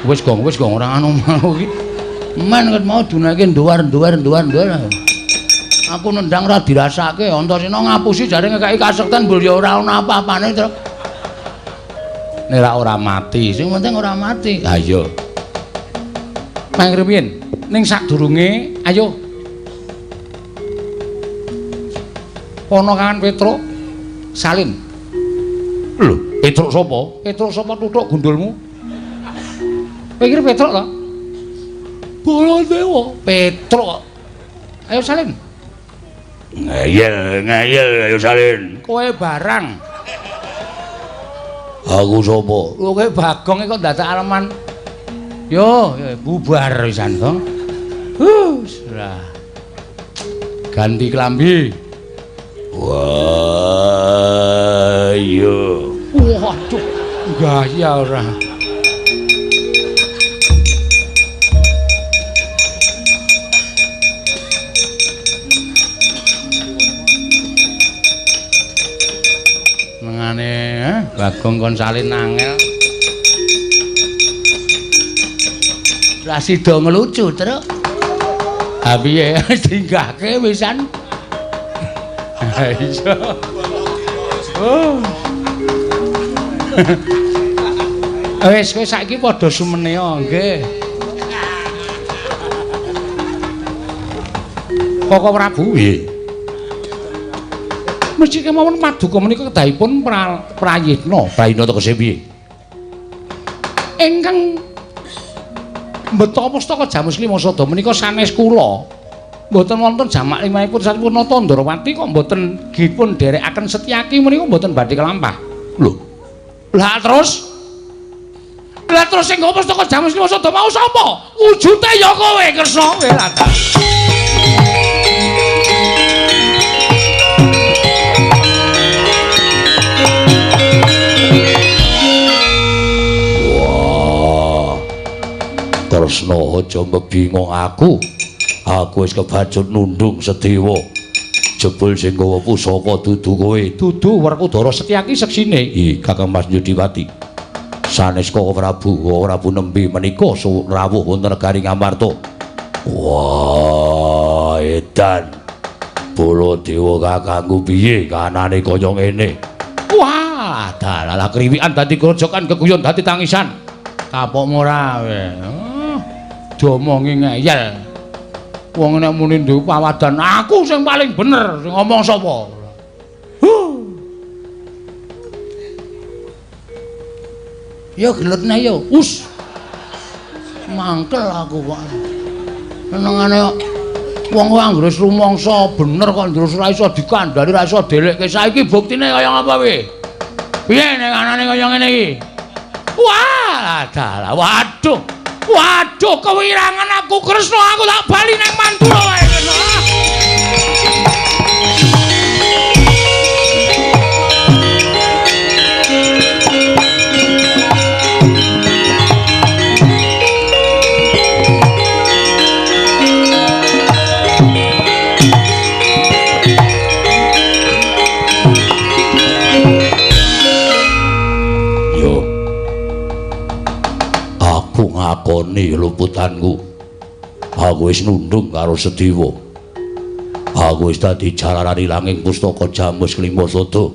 [SPEAKER 2] Wis gong ora anu mau iki.
[SPEAKER 3] Men ket mau dunake nduwer. Aku nendang ora dirasake, Antasena ngapusi jare ngekeki kasekten mbul ya ora ana apa-apane, Truk.
[SPEAKER 2] Nek ora mati,
[SPEAKER 3] sing penting ora mati.
[SPEAKER 2] Ha iya. Mang rumiyin, ning sadurunge ayo. Ponokan Petruk salin.
[SPEAKER 1] Lho, Petruk sapa?
[SPEAKER 2] Petruk sapa tutuk gundulmu? Kowe kira Petruk to? Baladewa, Petruk. Ayo salin.
[SPEAKER 1] Ngeyel, ayo salin.
[SPEAKER 2] Kowe barang.
[SPEAKER 1] Aku sapa?
[SPEAKER 2] Lho kowe Bagong kok dadak aleman. Yo, bubar pisan, Gong. Lah. Ganti klambi.
[SPEAKER 1] Wah, yo.
[SPEAKER 2] Waduh, gaya ora. Mengane, Bagong kon salin angel.
[SPEAKER 3] Ra sida ngelucu, Truk.
[SPEAKER 2] Ha piye dinggahke wisan. Ha iya. Oh. Wis kowe saiki padha sumene nggih. Koko Prabu nggih. Mesti kemawon paduka menika kedahipun prayitna.
[SPEAKER 1] Prayitna tegese piye?
[SPEAKER 2] Ingkang mbeta pustaka Jamus Lima Sada menika sanes kula. Mboten wonten jamak limahipun sampun nata Ndarawati kok mboten dipun dherekaken Setyaki menika mboten badhe kelampah.
[SPEAKER 1] Lho.
[SPEAKER 2] Lah terus? Lah terus sing nggawa pustaka Jamus Lima Sada mau sapa? Wujute ya kowe Kresna kowe lah.
[SPEAKER 1] Kresna aja mbebingung aku. Aku wis kebacut nundung Sedewa. Jebul sing nggawa pusaka dudu kowe.
[SPEAKER 2] Dudu Werkudara Setyaki seksine.
[SPEAKER 1] Ih, Kakang Mas Yudipati. Sanes Koko Prabu, Koko Prabu nembe menika rawuh wonten negari Ngamarta. Wah, edan. Baladewa kakangku piye kanane kaya ngene?
[SPEAKER 2] Wah, dalah kriwikan dadi grojokan keguyon dadi tangisan. Kapokmu ora kowe. Diomongi ngeyel. Wong nek muni duwe pawadan aku sing paling bener, sing ngomong sapa? Huh.
[SPEAKER 3] Ya gelutne ya.
[SPEAKER 2] Us.
[SPEAKER 3] Mangkel aku kok. Senengane wong kok anggere wis rumangsa bener kok terus ora iso dikandhani, ora iso delekke. Saiki buktine kaya ngapa piye?
[SPEAKER 2] Piye nek anane kaya ngene iki? Wah, dalah, waduh. Waduh, kewirangan aku Kresna, aku tak bali nang Mandura wae Kresna.
[SPEAKER 1] Yo. Aku ngakoni luputanku. Aku wis nundung karo Sedewa. Aku wis dadi jalaran ilanging pustaka Jamus Klima Sada.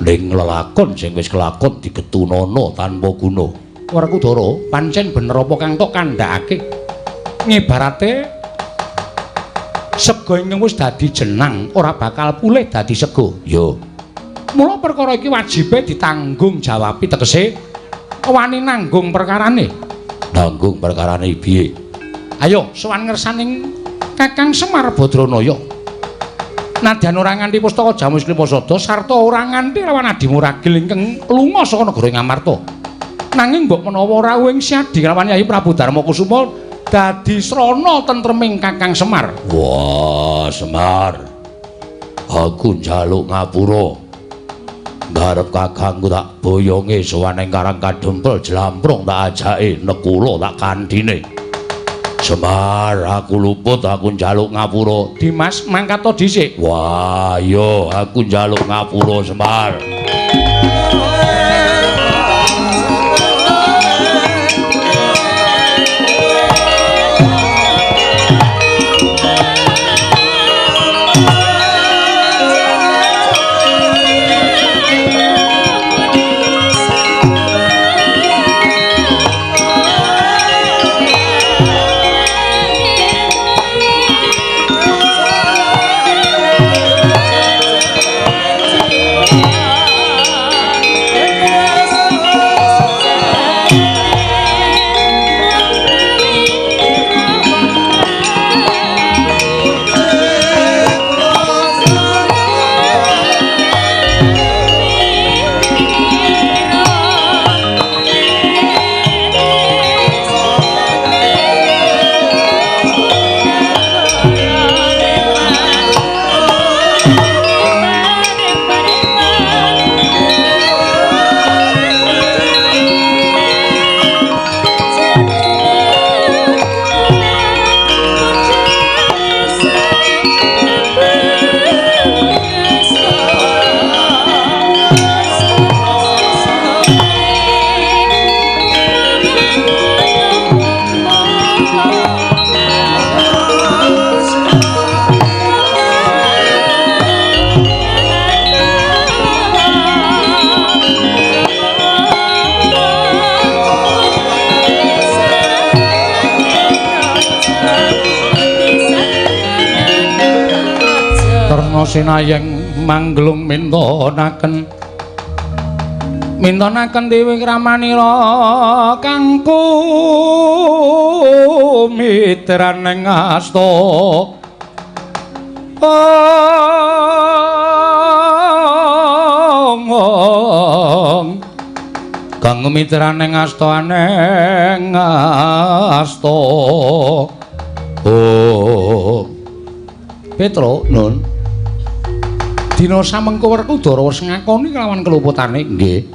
[SPEAKER 1] Ning lelakon sing wis kelakon digetunana tanpa guna.
[SPEAKER 2] Werkudara, pancen bener apa kang tok kandhakake? Ngibarate sego ingkang wis dadi jenang ora bakal pulih dadi sego.
[SPEAKER 1] Yo.
[SPEAKER 2] Mula perkara iki wajibe ditanggung jawabi, tegese wani nanggung perkarane.
[SPEAKER 1] Nanggung perkarane piye?
[SPEAKER 2] Ayo sowan ngersaning Kakang Semar Badranaya. Nadyan ora nganti pustaka Jamus Klipasada sarta ora nganti lawan adimu ragil ingkang lunga saka negara Ngamarta. Nanging mbok menawa rawuhing Siadi lawan Yayi Prabu Darma Kusuma dadi srana tentreming Kakang Semar.
[SPEAKER 1] Wah, Semar. Aku njaluk ngapura. Ngarep kakangku tak boyonge sowan ing Karang Kadempel jlamprung tak ajake nekula tak kandhine. Semar, aku luput, aku njaluk ngapura.
[SPEAKER 2] Dimas, mangkat to dhisik.
[SPEAKER 1] Wah, yo aku njaluk ngapura, Semar.
[SPEAKER 2] Sinayeng mangglung mintonaken mintonaken dewi kramanira kangku mitraning asta. Kang mitraning asta aneng asta.
[SPEAKER 1] Oh.
[SPEAKER 2] Petro,
[SPEAKER 1] Nun.
[SPEAKER 2] Dina samengko Werkudara wis ngakoni kelawan keluputane.
[SPEAKER 1] Nggih.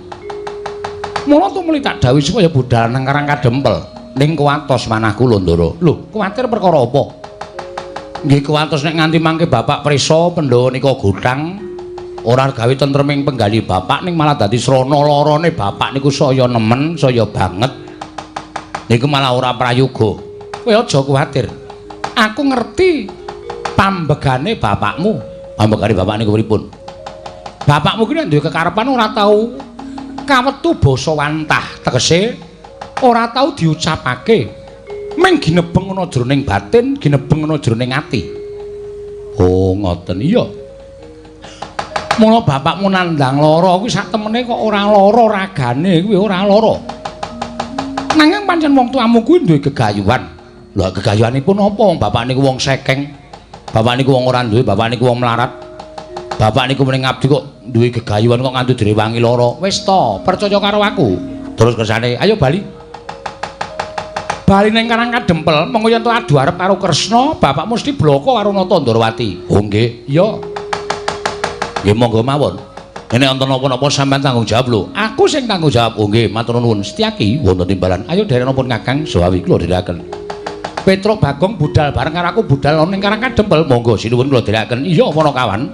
[SPEAKER 2] Mula tumuli tak dawuhi supaya budal nang Karang Kadempel.
[SPEAKER 1] Ning kuwatos manah kula, Ndara.
[SPEAKER 2] Lho, kuwatir perkara apa?
[SPEAKER 1] Nggih kuwatos nek nganti mangke Bapak prisa Pandhawa nika gothang ora gawe tentreming penggali bapak ning malah dadi srana larane bapak niku saya nemen, saya banget. Niku malah ora prayoga.
[SPEAKER 2] Kowe aja kuwatir. Aku ngerti pambegane bapakmu.
[SPEAKER 1] Pambegane bapak niku pripun?
[SPEAKER 2] Bapakmu ki nek duwe kekarepan ora tau kawetu basa wantah, tegese ora tau diucapake. Ming ginebeng ana jroning batin, ginebeng ana jroning ati.
[SPEAKER 1] Oh, ngoten.
[SPEAKER 2] Iya. Mula bapakmu nandhang lara kuwi sak temene kok ora lara ragane kuwi ora lara. Nanging pancen wong tuamu kuwi duwe gegayuhan.
[SPEAKER 1] Lha gegayuhanipun apa? Wong bapak niku wong sekeng. Bapak niku wong ora duwe, bapak niku wong melarat. Bapak niku mrene ngabdi kok duwe gegayuhan kok nganti direwangi lara.
[SPEAKER 2] Wis to, percaya karo aku.
[SPEAKER 1] Terus kersane,
[SPEAKER 2] ayo bali. Bali ning Karang Kadempel, mengko yen to adu arep karo Kresna, bapak mesti bloko karo Nata Ndorowati.
[SPEAKER 1] Oh nggih.
[SPEAKER 2] Iya.
[SPEAKER 1] Nggih monggo mawon. Nek wonten napa-napa sampean tanggung jawab lho.
[SPEAKER 2] Aku sing tanggung jawab.
[SPEAKER 1] Oh nggih, matur nuwun. Setyaki wonten timbalan. Ayo derek napa Kakang Sawawi kula dherekaken.
[SPEAKER 2] Petruk Bagong budal bareng karo aku budal ning Karang Kadempel.
[SPEAKER 1] Monggo sinuwun kula dherekaken.
[SPEAKER 2] Iya, Panakawan.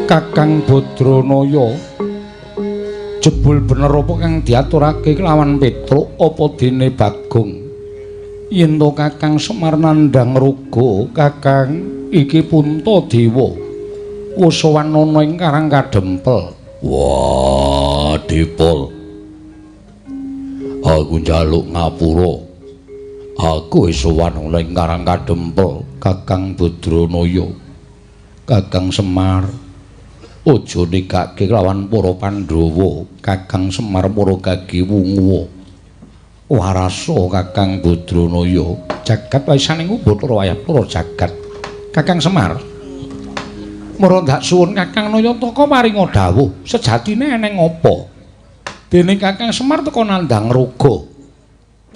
[SPEAKER 2] Kakang Badranaya, jebul bener apa kang diaturake kelawan Petruk apa dene Bagong? Yen to Kakang Semar nandhang raga, Kakang iki Puntadewa wis sowan ana ing Karang Kadempel.
[SPEAKER 1] Wah, Dipol. Aku njaluk ngapura. Aku wis sowan ana ing Karang Kadempel, Kakang Badranaya. Kakang Semar, aja nikake lawan para Pandhawa. Kakang Semar para gagi wungu. Warasa Kakang Badranaya, jagat waisaning Bathara wayah para jagat. Kakang Semar, mara ndak suwun Kakang Nayantaka paringa dawuh, sejatine eneng apa? Dene Kakang Semar teka nandhang raga.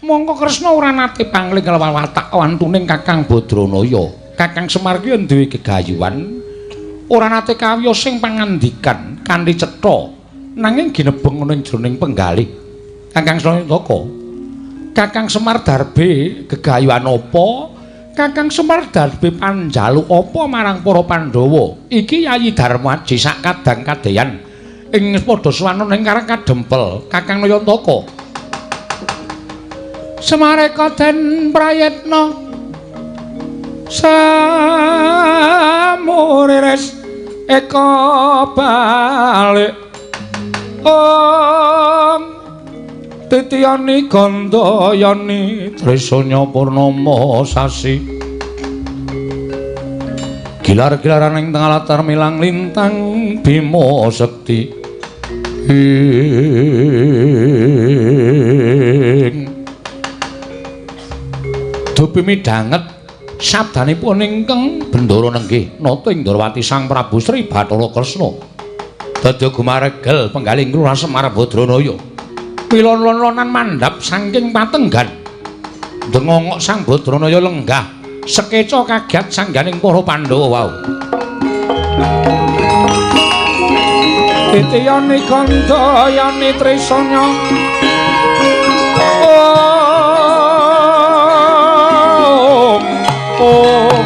[SPEAKER 1] Mongko Kresna ora nate pangling kelawan watak wantuning Kakang Badranaya. Kakang Semar ki duwe gegayuhan, ora nate kawiyos sing pangandikan kanthi cetha, nanging ginebeng ana ing jroning penggalih. Kakang Nayantaka, Kakang Semar darbe gegayuhan apa? Kakang Semar darbe panjaluk apa marang para Pandhawa? Iki Yayi Darmaji sak kadang kadeyan ing padha sowan ing Karang Kadempel. Kakang Nayantaka,
[SPEAKER 3] Semareka den prayitna samurires eka balik om titiyani gandayani
[SPEAKER 1] trisanya purnama sasi gilar-gilaran ing tengah latar milang lintang Bima Sekti ing dupi midhanget sabdanipun ingkang Bendara Nenggih nata ing Ndrawati Sang Prabu Sri Bathara Kresna dadi gumaregel penggalih Lurah Semar Badranaya. Pilon-lonan mandhap saking patenggan dengongok Sang Badranaya lenggah sekeca kaget sangganing para Pandhawa wau.
[SPEAKER 3] Titiyani gandayani trisanya om om.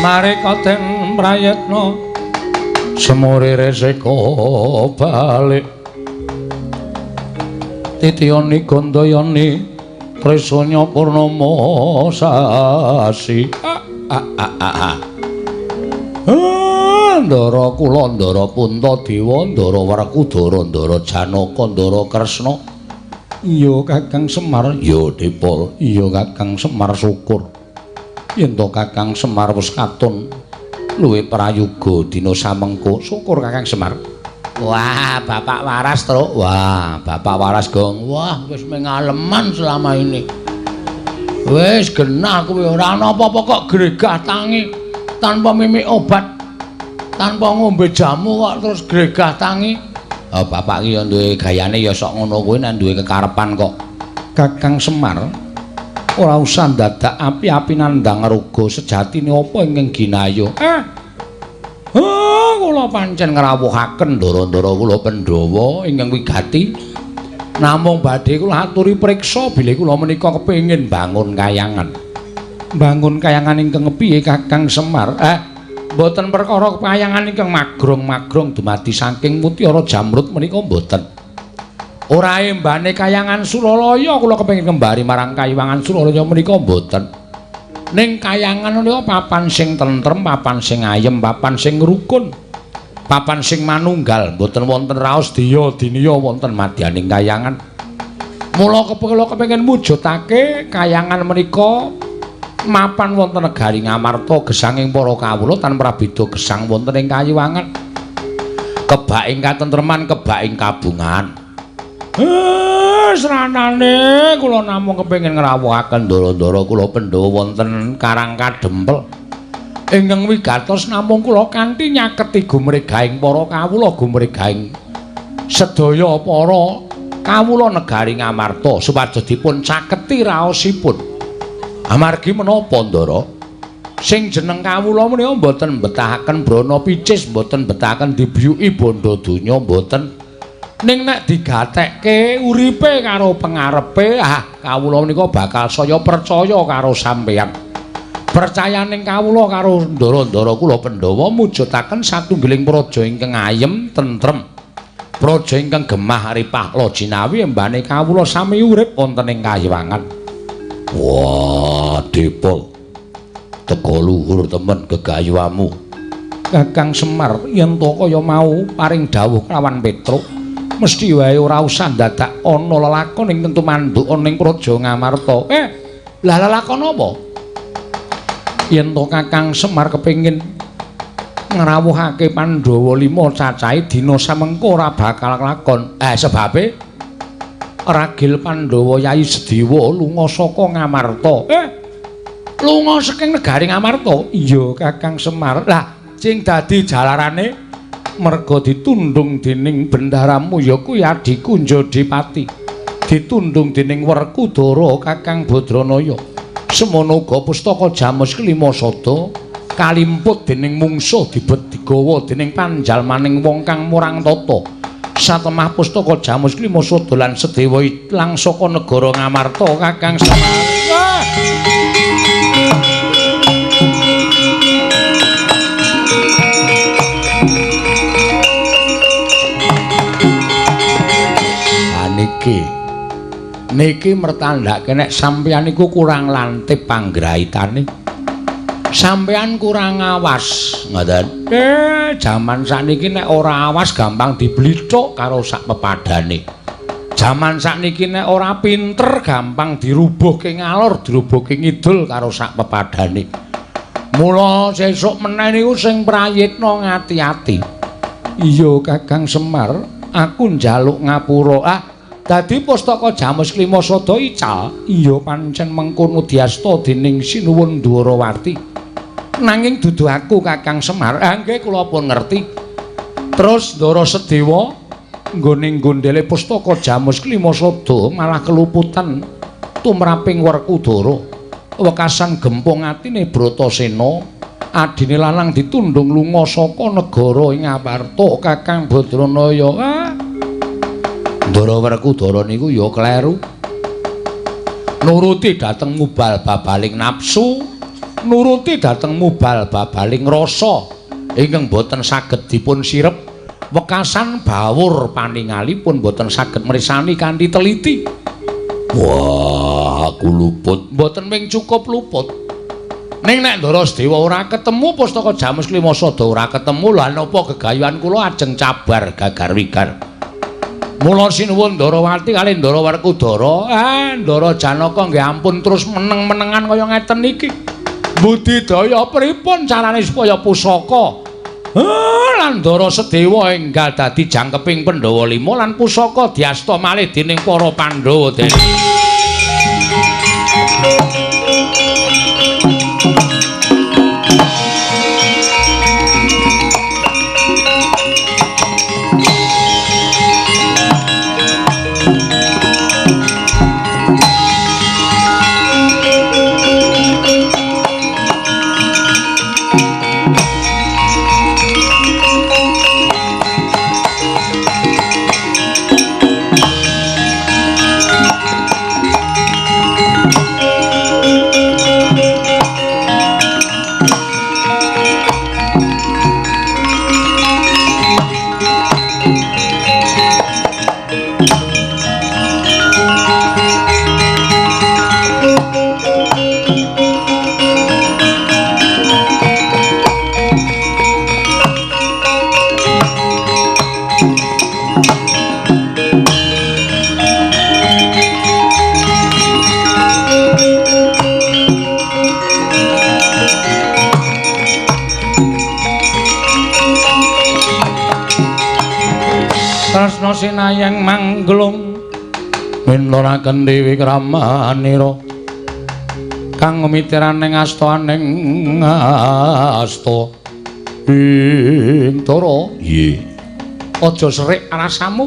[SPEAKER 3] Mareka den prayitna
[SPEAKER 1] semurire seka balik titiyani gandayani trisanya purnama sasi. Ndara kula ndara Puntadewa ndara Werkudara ndara Janaka ndara Kresna.
[SPEAKER 2] Iya Kakang Semar,
[SPEAKER 1] ya Dipol,
[SPEAKER 2] iya Kakang Semar syukur. Yen to Kakang Semar wis katon luwih prayoga dina samengko, syukur Kakang Semar.
[SPEAKER 1] Wah, Bapak waras, Truk. Wah, Bapak waras, Gong. Wah, wis mengaleman selama ini. Wis genah kuwi ora ana apa-apa kok gregah tangi tanpa mimik obat, tanpa ngombe jamu kok terus gregah tangi. Oh, Bapak ki ya duwe gayane ya sok ngono kuwi nek duwe kekarepan kok.
[SPEAKER 2] Kakang Semar, ora usah dadak api-api nandhang raga, sejatine apa ingkang ginayo?
[SPEAKER 1] Kula pancen ngrawuhaken ndara-ndara kula Pandhawa ingkang wigati. Namung badhe kula aturi priksa bilih kula menika kepengin bangun kayangan.
[SPEAKER 2] Bangun kayangan ingkang piye Kakang Semar? Mboten perkara kayangan ingkang magrong-magrong dumadi saking mutiara jamrut menika mboten.
[SPEAKER 1] Ora embane kayangan Suralaya kula kepengin kembali marang kayiwangan Suralaya menika mboten. Ning kayangan menika papan sing tentrem, papan sing ayem, papan sing rukun, papan sing manunggal, mboten wonten raos diya diniya wonten madyaning kayangan. Mula kula kepengin mujudake kayangan menika
[SPEAKER 2] Mapan wonten negari Ngamarta gesanging para kawula tan prabeda gesang wonten ing Kayiwangan. Kebak ing katentreman, kebak ing kabungan. Sranane kula namung kepengin ngrawuhaken ndara-ndara kula Pandhawa wonten Karang Kadempel. Ingkang wigatos namung kula kanthi nyaketi gumregahing para kawula, gumregahing sedaya para kawula negari Ngamarta supados dipun caketi raosipun. Amargi menapa, Ndara? Sing jeneng kawula menika mboten mbetahaken brana picis, mboten mbetahaken dibiyuki bondo donya, mboten. Ning nek digatekke uripe karo pengarepe, ah kawula menika bakal saya percaya karo sampeyan. Percayaning kawula karo ndara-ndara kula Pandhawa mujudaken satunggiling praja ingkang ayem tentrem. Praja ingkang gemah ripah lajinawi embane kawula sami urip wonten ing Kayiwangan.
[SPEAKER 1] Wah, Depol. Teka luhur temen gegayuhamu.
[SPEAKER 2] Kakang Semar, yen to kaya mau paring dawuh kelawan Petruk, mesti wae ora usah dadak ana lelakon ing tentu manduk ana ing praja Ngamarta. Lah lelakon apa? Yen to Kakang Semar kepengin ngrawuhake Pandhawa 5 cacahe dina samengko ora bakal lakon. Sebabe ragil Pandhawa Yayi Sediwa lunga saka Ngamarta. Lunga saking negari Ngamarta? Iya, Kakang Semar. Lah, sing dadi jalarane merga ditundung dening bendaramu ya kuwi adhiku Njodipati. Ditundung dening Werkudara Kakang Badranaya. Semono uga pustaka Jamus Kelima Sada kalimput dening mungsuh dibet digawa dening panjalmaning wong kang murang tata. Satemah pustaka Jamus Kelima Sada lan Sedewa ilang saka negara Ngamarta Kakang Semar.
[SPEAKER 1] Niki niki mertandhake nek sampeyan niku kurang lantip panggraitane. Sampeyan kurang awas, ngoten. Jaman sakniki nek ora awas gampang diblithuk karo sak pepadane. Jaman sakniki nek ora pinter gampang dirubuhke ngalor, dirubuhke ngidul karo sak pepadane. Mula sesuk meneh niku sing prayitna ngati-ati.
[SPEAKER 2] Iya, Kakang Semar, aku njaluk ngapura. Ah, dadi pustaka Jamus Klima Sada ical. Iya, pancen mengkono diasta dening Sinuwun Dwarawati. Nanging dudu aku Kakang Semar. Ah, nggih kula pun ngerti. Terus Ndara Sedewa nggone gondele pustaka Jamus Klima Sada malah keluputan tumraping Werkudara. Wekasan gempung atine Bratasena, adine lanang ditundung lunga saka negara ing Ngamarta Kakang Badranaya. Ah,
[SPEAKER 1] Ndara Werkudara niku ya kleru. Nuruti dhateng mubal babaling nafsu, nuruti dhateng mubal babaling rasa ingkang boten saged dipun sirep. Wekasan bawur paningalipun boten saged mrisani kanthi teliti. Wah, aku luput.
[SPEAKER 2] Mboten ming cukup luput. Ning nek Ndara Sedewa ora ketemu pustaka Jamus Klima Sada ora ketemu, lha napa gegayuhan kula ajeng cabar gagar wigar. Mula sinuwun Ndarawati kalih Ndara Werkudara, ah Ndara Janaka nggih ampun terus meneng-menengan kaya ngeten iki. Budidaya pripun carane supaya pusaka lan Ndara Sedewa enggal dadi jangkeping Pandhawa 5 lan pusaka diasta malih dening para Pandhawa dene. sinayang mangglung minturaken Dewi Kramanira kang mitiraning astaning asta ing Ndara.
[SPEAKER 1] Nggih.
[SPEAKER 2] Aja serik rasamu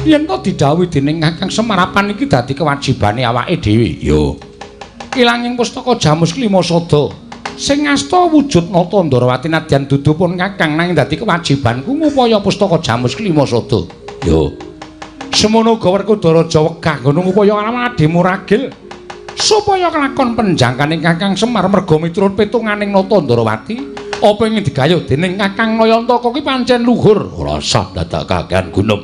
[SPEAKER 2] yen to didhawuhi dening Kakang Semar apan iki dadi kewajibane awake dhewe.
[SPEAKER 1] Yo.
[SPEAKER 2] Ilanging pustaka Jamus Klima Sada sing asta wujud Nata Ndrawati nadyan dudupun Kakang nanging dadi kewajibanku ngupaya pustaka Jamus Klima Sada.
[SPEAKER 1] Yo.
[SPEAKER 2] Semono uga Werkudara aja wegah nggono ngupaya adimu ragil supaya kelakon penjangkaning Kakang Semar merga miturut pitunganing Nata Ndrawati apa ingin digayuh dening Kakang Nayantaka ki pancen luhur.
[SPEAKER 1] Ora sah dadak kakean gunem.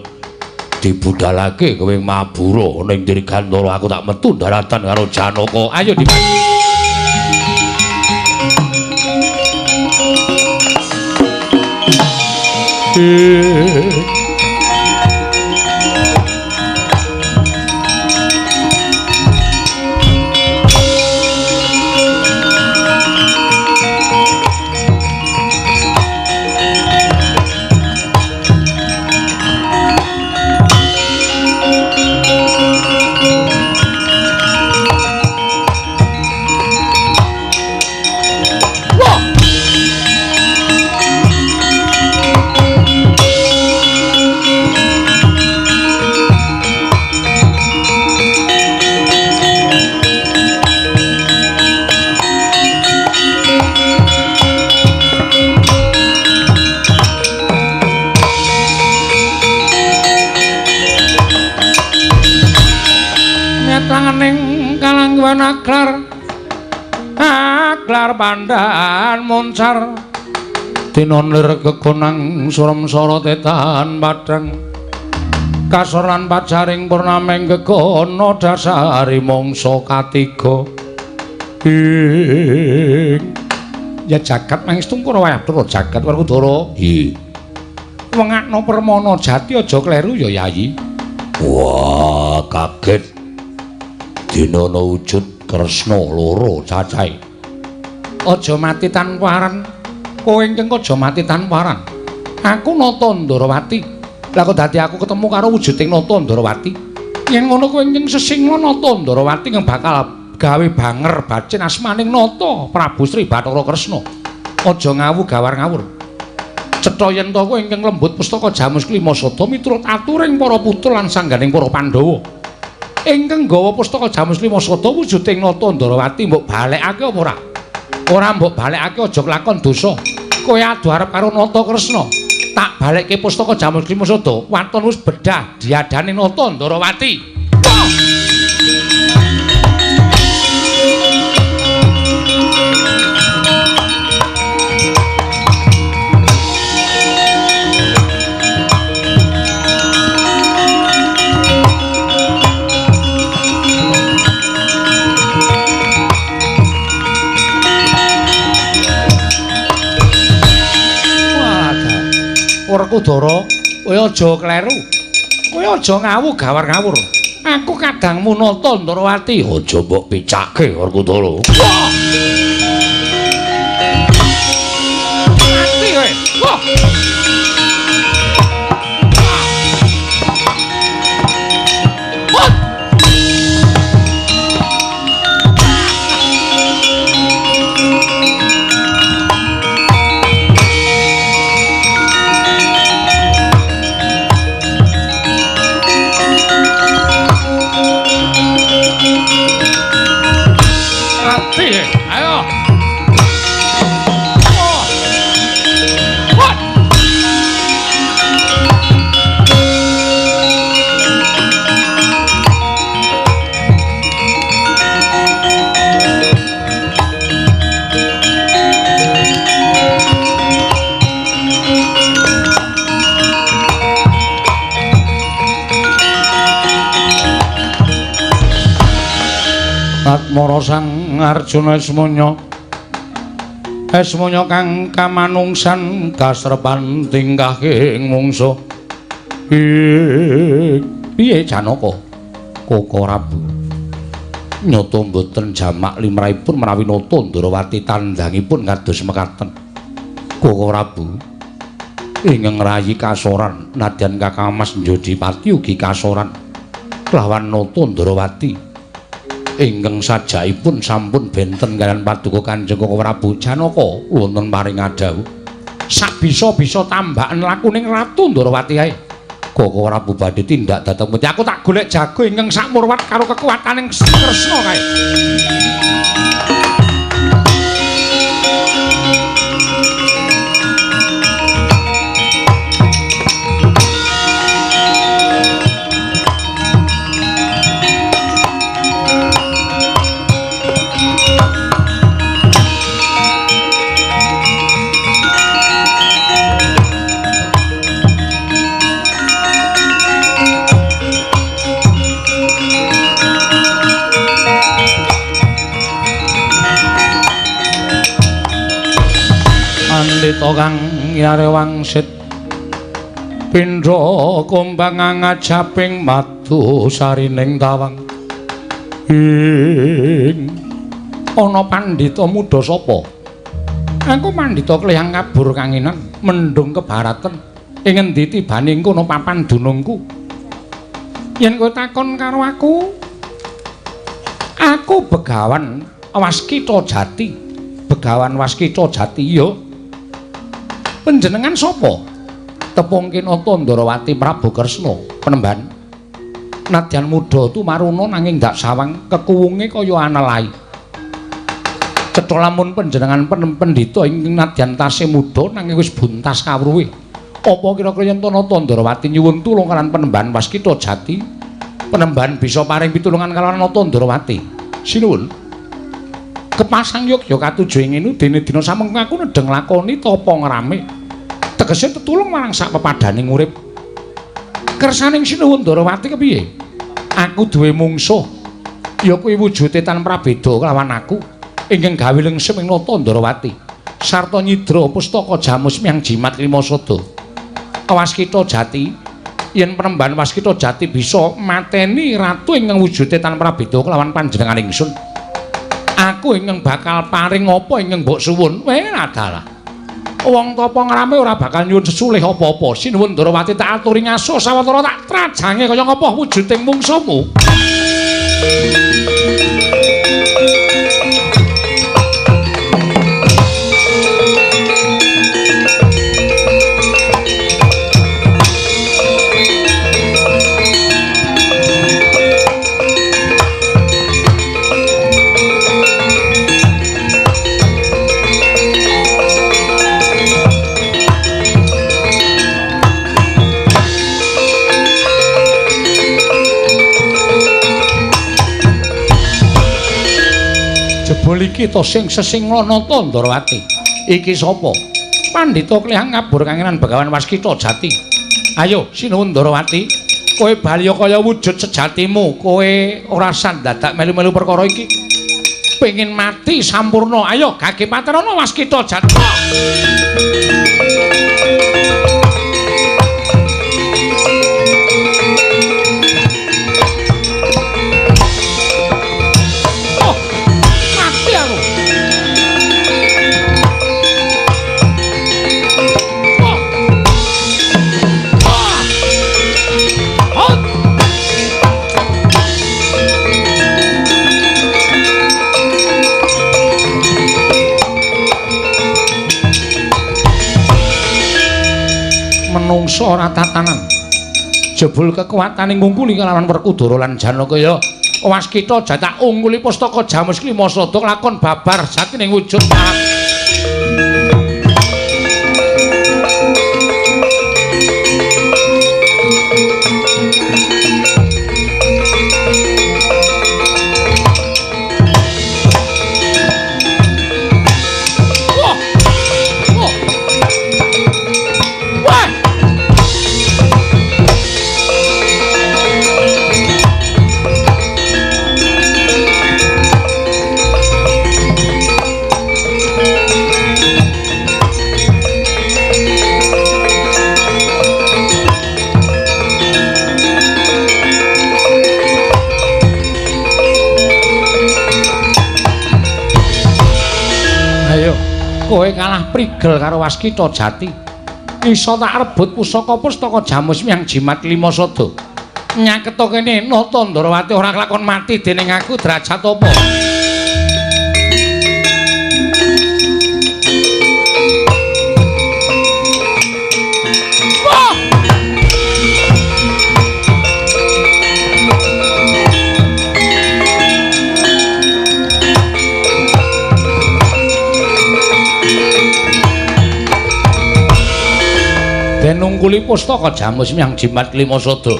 [SPEAKER 1] Dibudalake kowe mabura ning Dirgantara, aku tak metu daratan karo Janaka.
[SPEAKER 2] Ayo Dimas. Aklar aklar pandan moncar
[SPEAKER 1] tinon lir kekonang surem sora tetan padang kasor lan pacaring purnameng gegono dasari mangsa katiga ing
[SPEAKER 2] ya jagat mangestu karo wayah Bathara jagat Werkudara.
[SPEAKER 1] Nggih.
[SPEAKER 2] Wengakno permana jati aja kleru ya Yayi.
[SPEAKER 1] Wah, kaget. Dina ana wujud Kresna loro cacahe.
[SPEAKER 2] Aja mati tanpa aran. Kowe ingkang aja mati tanpa aran. Aku Nata Ndrawati. Lah kok dadi aku ketemu karo wujuding Nata Ndrawati. Yen ngono kowe ingkang sesingla Nata Ndrawati kang bakal gawe banger bacin asmaning Nata Prabu Sri Bathara Kresna. Aja ngawu gawar ngawur. Cetha yen to kowe ingkang lembut pustaka Jamus Klima Sada miturut aturing para putra lan sangganing para Pandhawa. Ingkang gawa pustaka Jamus Klima Sada wujuding Nata Ndrawati mbok balekake apa ora? Ora mbok balekake aja kelakon dosa. Kowe adu arep karo Nata Kresna. Tak balekke pustaka Jamus Klima Sada, waton wis bedah diadane Nata Ndrawati. Werkudara, kowe aja kleru. Kowe aja ngawu gawar ngawur. Aku kadangmu Nata Ndrawati.
[SPEAKER 1] Aja mbok picake Werkudara.
[SPEAKER 2] Mati kowe. Wah. Ayo. Oh.
[SPEAKER 1] Atmara Sang Arjuna Esmanya Esmanya kang kamanungsan kasrepan tingkahing mungsuh. Piye Janaka? Koko Prabu nyata mboten jamak limrahipun menawi Nata Ndrawati tandangipun kados mekaten. Koko Prabu,
[SPEAKER 2] Ingkang rayi kasoran nadyan Kakang Mas Njodipati ugi kasoran kelawan Nata Ndrawati. Ingkang sajaipun sampun benten kaliyan paduka Kanjeng Koko Prabu Janaka wonten paring adhawuh. Sabisa-bisa tambahan lakuning Ratu Ndrawati ae. Koko Prabu badhe tindak dhateng pundi? Aku tak golek jago ingkang sakmurwat karo kekuataning Kresna kae. Pandhita kang yare wangsit pindha kumbang ngajaping madu sarining tawang. Ing ana pandhita muda sapa? Aku pandhita kleyang kabur kanginan mendung kebaratan. Ing endi tibane kono papan dunungku? Yen kowe takon karo aku, aku Begawan Waskita Jati. Begawan Waskita Jati ya. Panjenengan sapa? Tepung Kinata Ndrawati Prabu Kresna penemban. Nadyan muda tumaruna nanging ndak sawang kekuwunge kaya anelai. Cetha lamun panjenengan pendhita ing nadyan tasih muda nanging wis buntas kawruhe. Apa kira-kira yen Nata Ndrawati nyuwun tulung kaliyan penemban Waskita Jati, penemban bisa paring pitulungan kalawan Nata Ndrawati? Sinuwun. Kepasang yogya katuju ing ngene dene dina samengko aku nedheng lakoni tapa ngrame. Tegese tetulung marang sak pepadaning urip. Kersaning Sinuwun Ndrawati kepiye? Aku duwe mungsuh. Ya kuwi wujude tan prabeda kelawan aku ingkang gawe lengsem ing Nata Ndrawati. Sarta nyidra pustaka jamus miang jimat lima sada. Waskita Jati, yen penemban Waskita Jati bisa mateni ratu ingkang wujude tan prabeda kelawan panjenengan ingsun. Aku ingkang bakal paring apa ingkang mbok suwun. Weh adalah. Wong tapa ngrame ora bakal nyuwun sesulih apa-apa. Sinuwun Ndrawati tak aturi ngaso sawetara tak trajange kaya ngapa wujuding mungsuhmu. Jebul iki to sing sesingla Nata Ndrawati. Iki sapa? Pandhita klihang ngabur kangenan Begawan Waskita Jati. Ayo Sinuwun Ndrawati, kowe bali kaya wujud sejatimu, kowe ora sandadak melu-melu perkara iki. Pengin mati sampurna. Ayo gage paterana Waskita Jati. Menungso ora tatanan. Jebul kekuatane ngungkuli kalawan Werkudara lan Janaka ya. Waskita Jati ungkuli pustaka jamus lima sada lakon babar jatining wujud. Kowe kalah prigel karo Waskita Jati.
[SPEAKER 3] Iso tak rebut pusaka pustaka Jamus Miang Jimat Lima Sada. Nyaketa kene Nata Ndarawati ora kelakon mati dening aku Drajat apa? Den nungkuli pustaka Jamus Miang Jimat Lima Sada.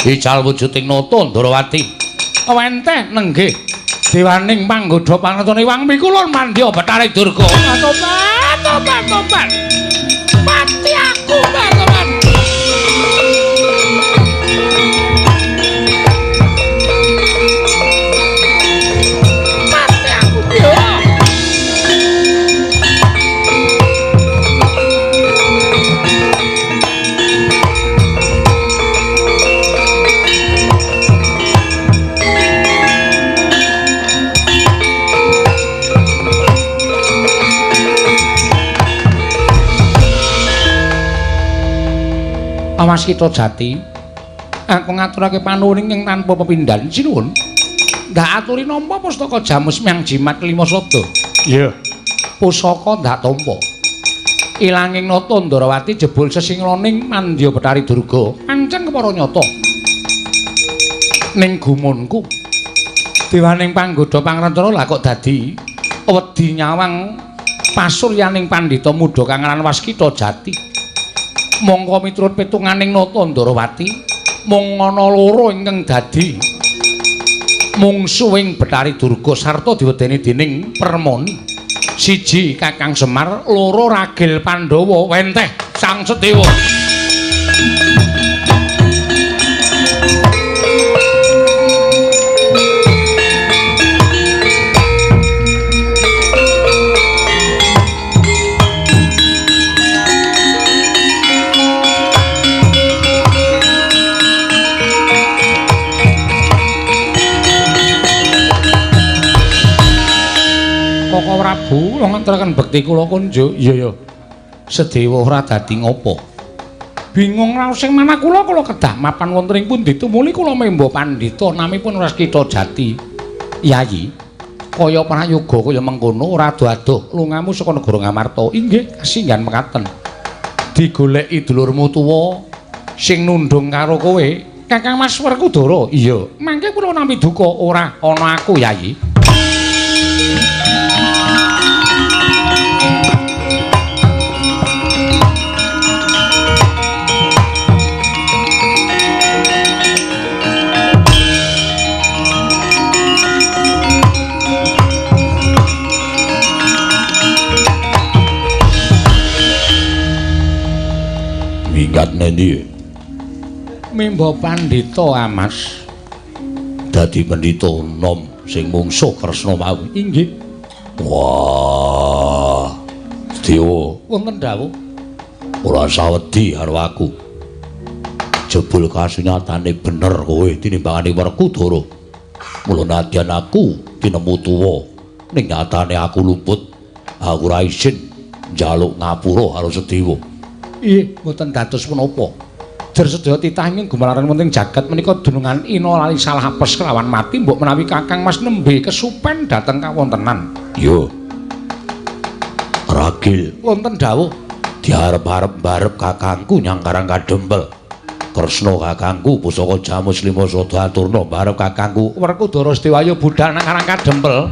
[SPEAKER 3] Ical wujuding Nata Ndarawati. Wenteh nenggih dewaning panggodha panatane Wang Mikulun mandya Bathari Durga. Tobat, tobat, tobat. Mati aku, tobat. Mati aku, yo. Awas kita jati, aku ngaturake panuwun ing tanpa pepindhan. Sinuwun. Ndak aturi nampa pustaka Jamus Miang Jimat Lima Sada. Iya. Pusaka ndak tampa. Ilanging Nata Ndarawati jebul sesingroning mandya Bathari Durga. Pancen kepara nyata. Ning gumunku dewaning panggodha pangrencana lah kok dadi wedi nyawang pasuryaning pandhita muda kang aran Waskita Jati. Mongko miturut pitunganing Nata Ndarawati mung ana loro ingkang dadi mungsuhing Bathari Durga sarta diwedeni dening Permoni. Siji Kakang Semar, loro Ragil Pandhawa. Wenteh Sang Sedewa. Koko Prabu kula ngaturaken bekti kula kunjuk. Iya ya. Sedewa ora dadi ngopo. Bingung raos sing manah kula, kula kedah mapan wonten ing pundi tumuli kula memba pandhita namipun Waskita Jati. Yayi, kaya prayoga kaya mengkono ora adoh-adoh lungamu saka negara Ngamarta. Inggih, kasinggan mekaten. Digoleki dulurmu tuwa sing nundung karo kowe, Kakang Mas Werkudara. Iya, mangke kula nampi duka ora ana aku, Yayi.
[SPEAKER 1] Minggat nendi?
[SPEAKER 3] Mimba pandhita Amas.
[SPEAKER 1] Dadi pendhita nom sing mungsuh Kresna mau.
[SPEAKER 3] Inggih.
[SPEAKER 1] Wah. Dewa,
[SPEAKER 3] wonten dawuh.
[SPEAKER 1] Ora sawedi karo aku. Jebul kasunyatane bener kowe tinimbangane Werkudara. Mula nadyan aku tinemu tuwa, ning nyatane aku luput. Aku ora isin njaluk ngapura karo Sedewa.
[SPEAKER 3] Ih, mboten dados menapa. Jer sedaya titah ingkang gumelaran wonten jagat menika dunungan ina lali salah apes kelawan mati mbok menawi Kakang Mas nembe kesupen dhateng kawontenan.
[SPEAKER 1] Yo. Ragil
[SPEAKER 3] wonten dawuh
[SPEAKER 1] diarep-arep barep kakangku nyang Karang Kadempel. Kresna kakangku pusaka Jamus Lima Sada aturna barep kakangku
[SPEAKER 3] Werkudara Sedewa budal nang Karang Kadempel.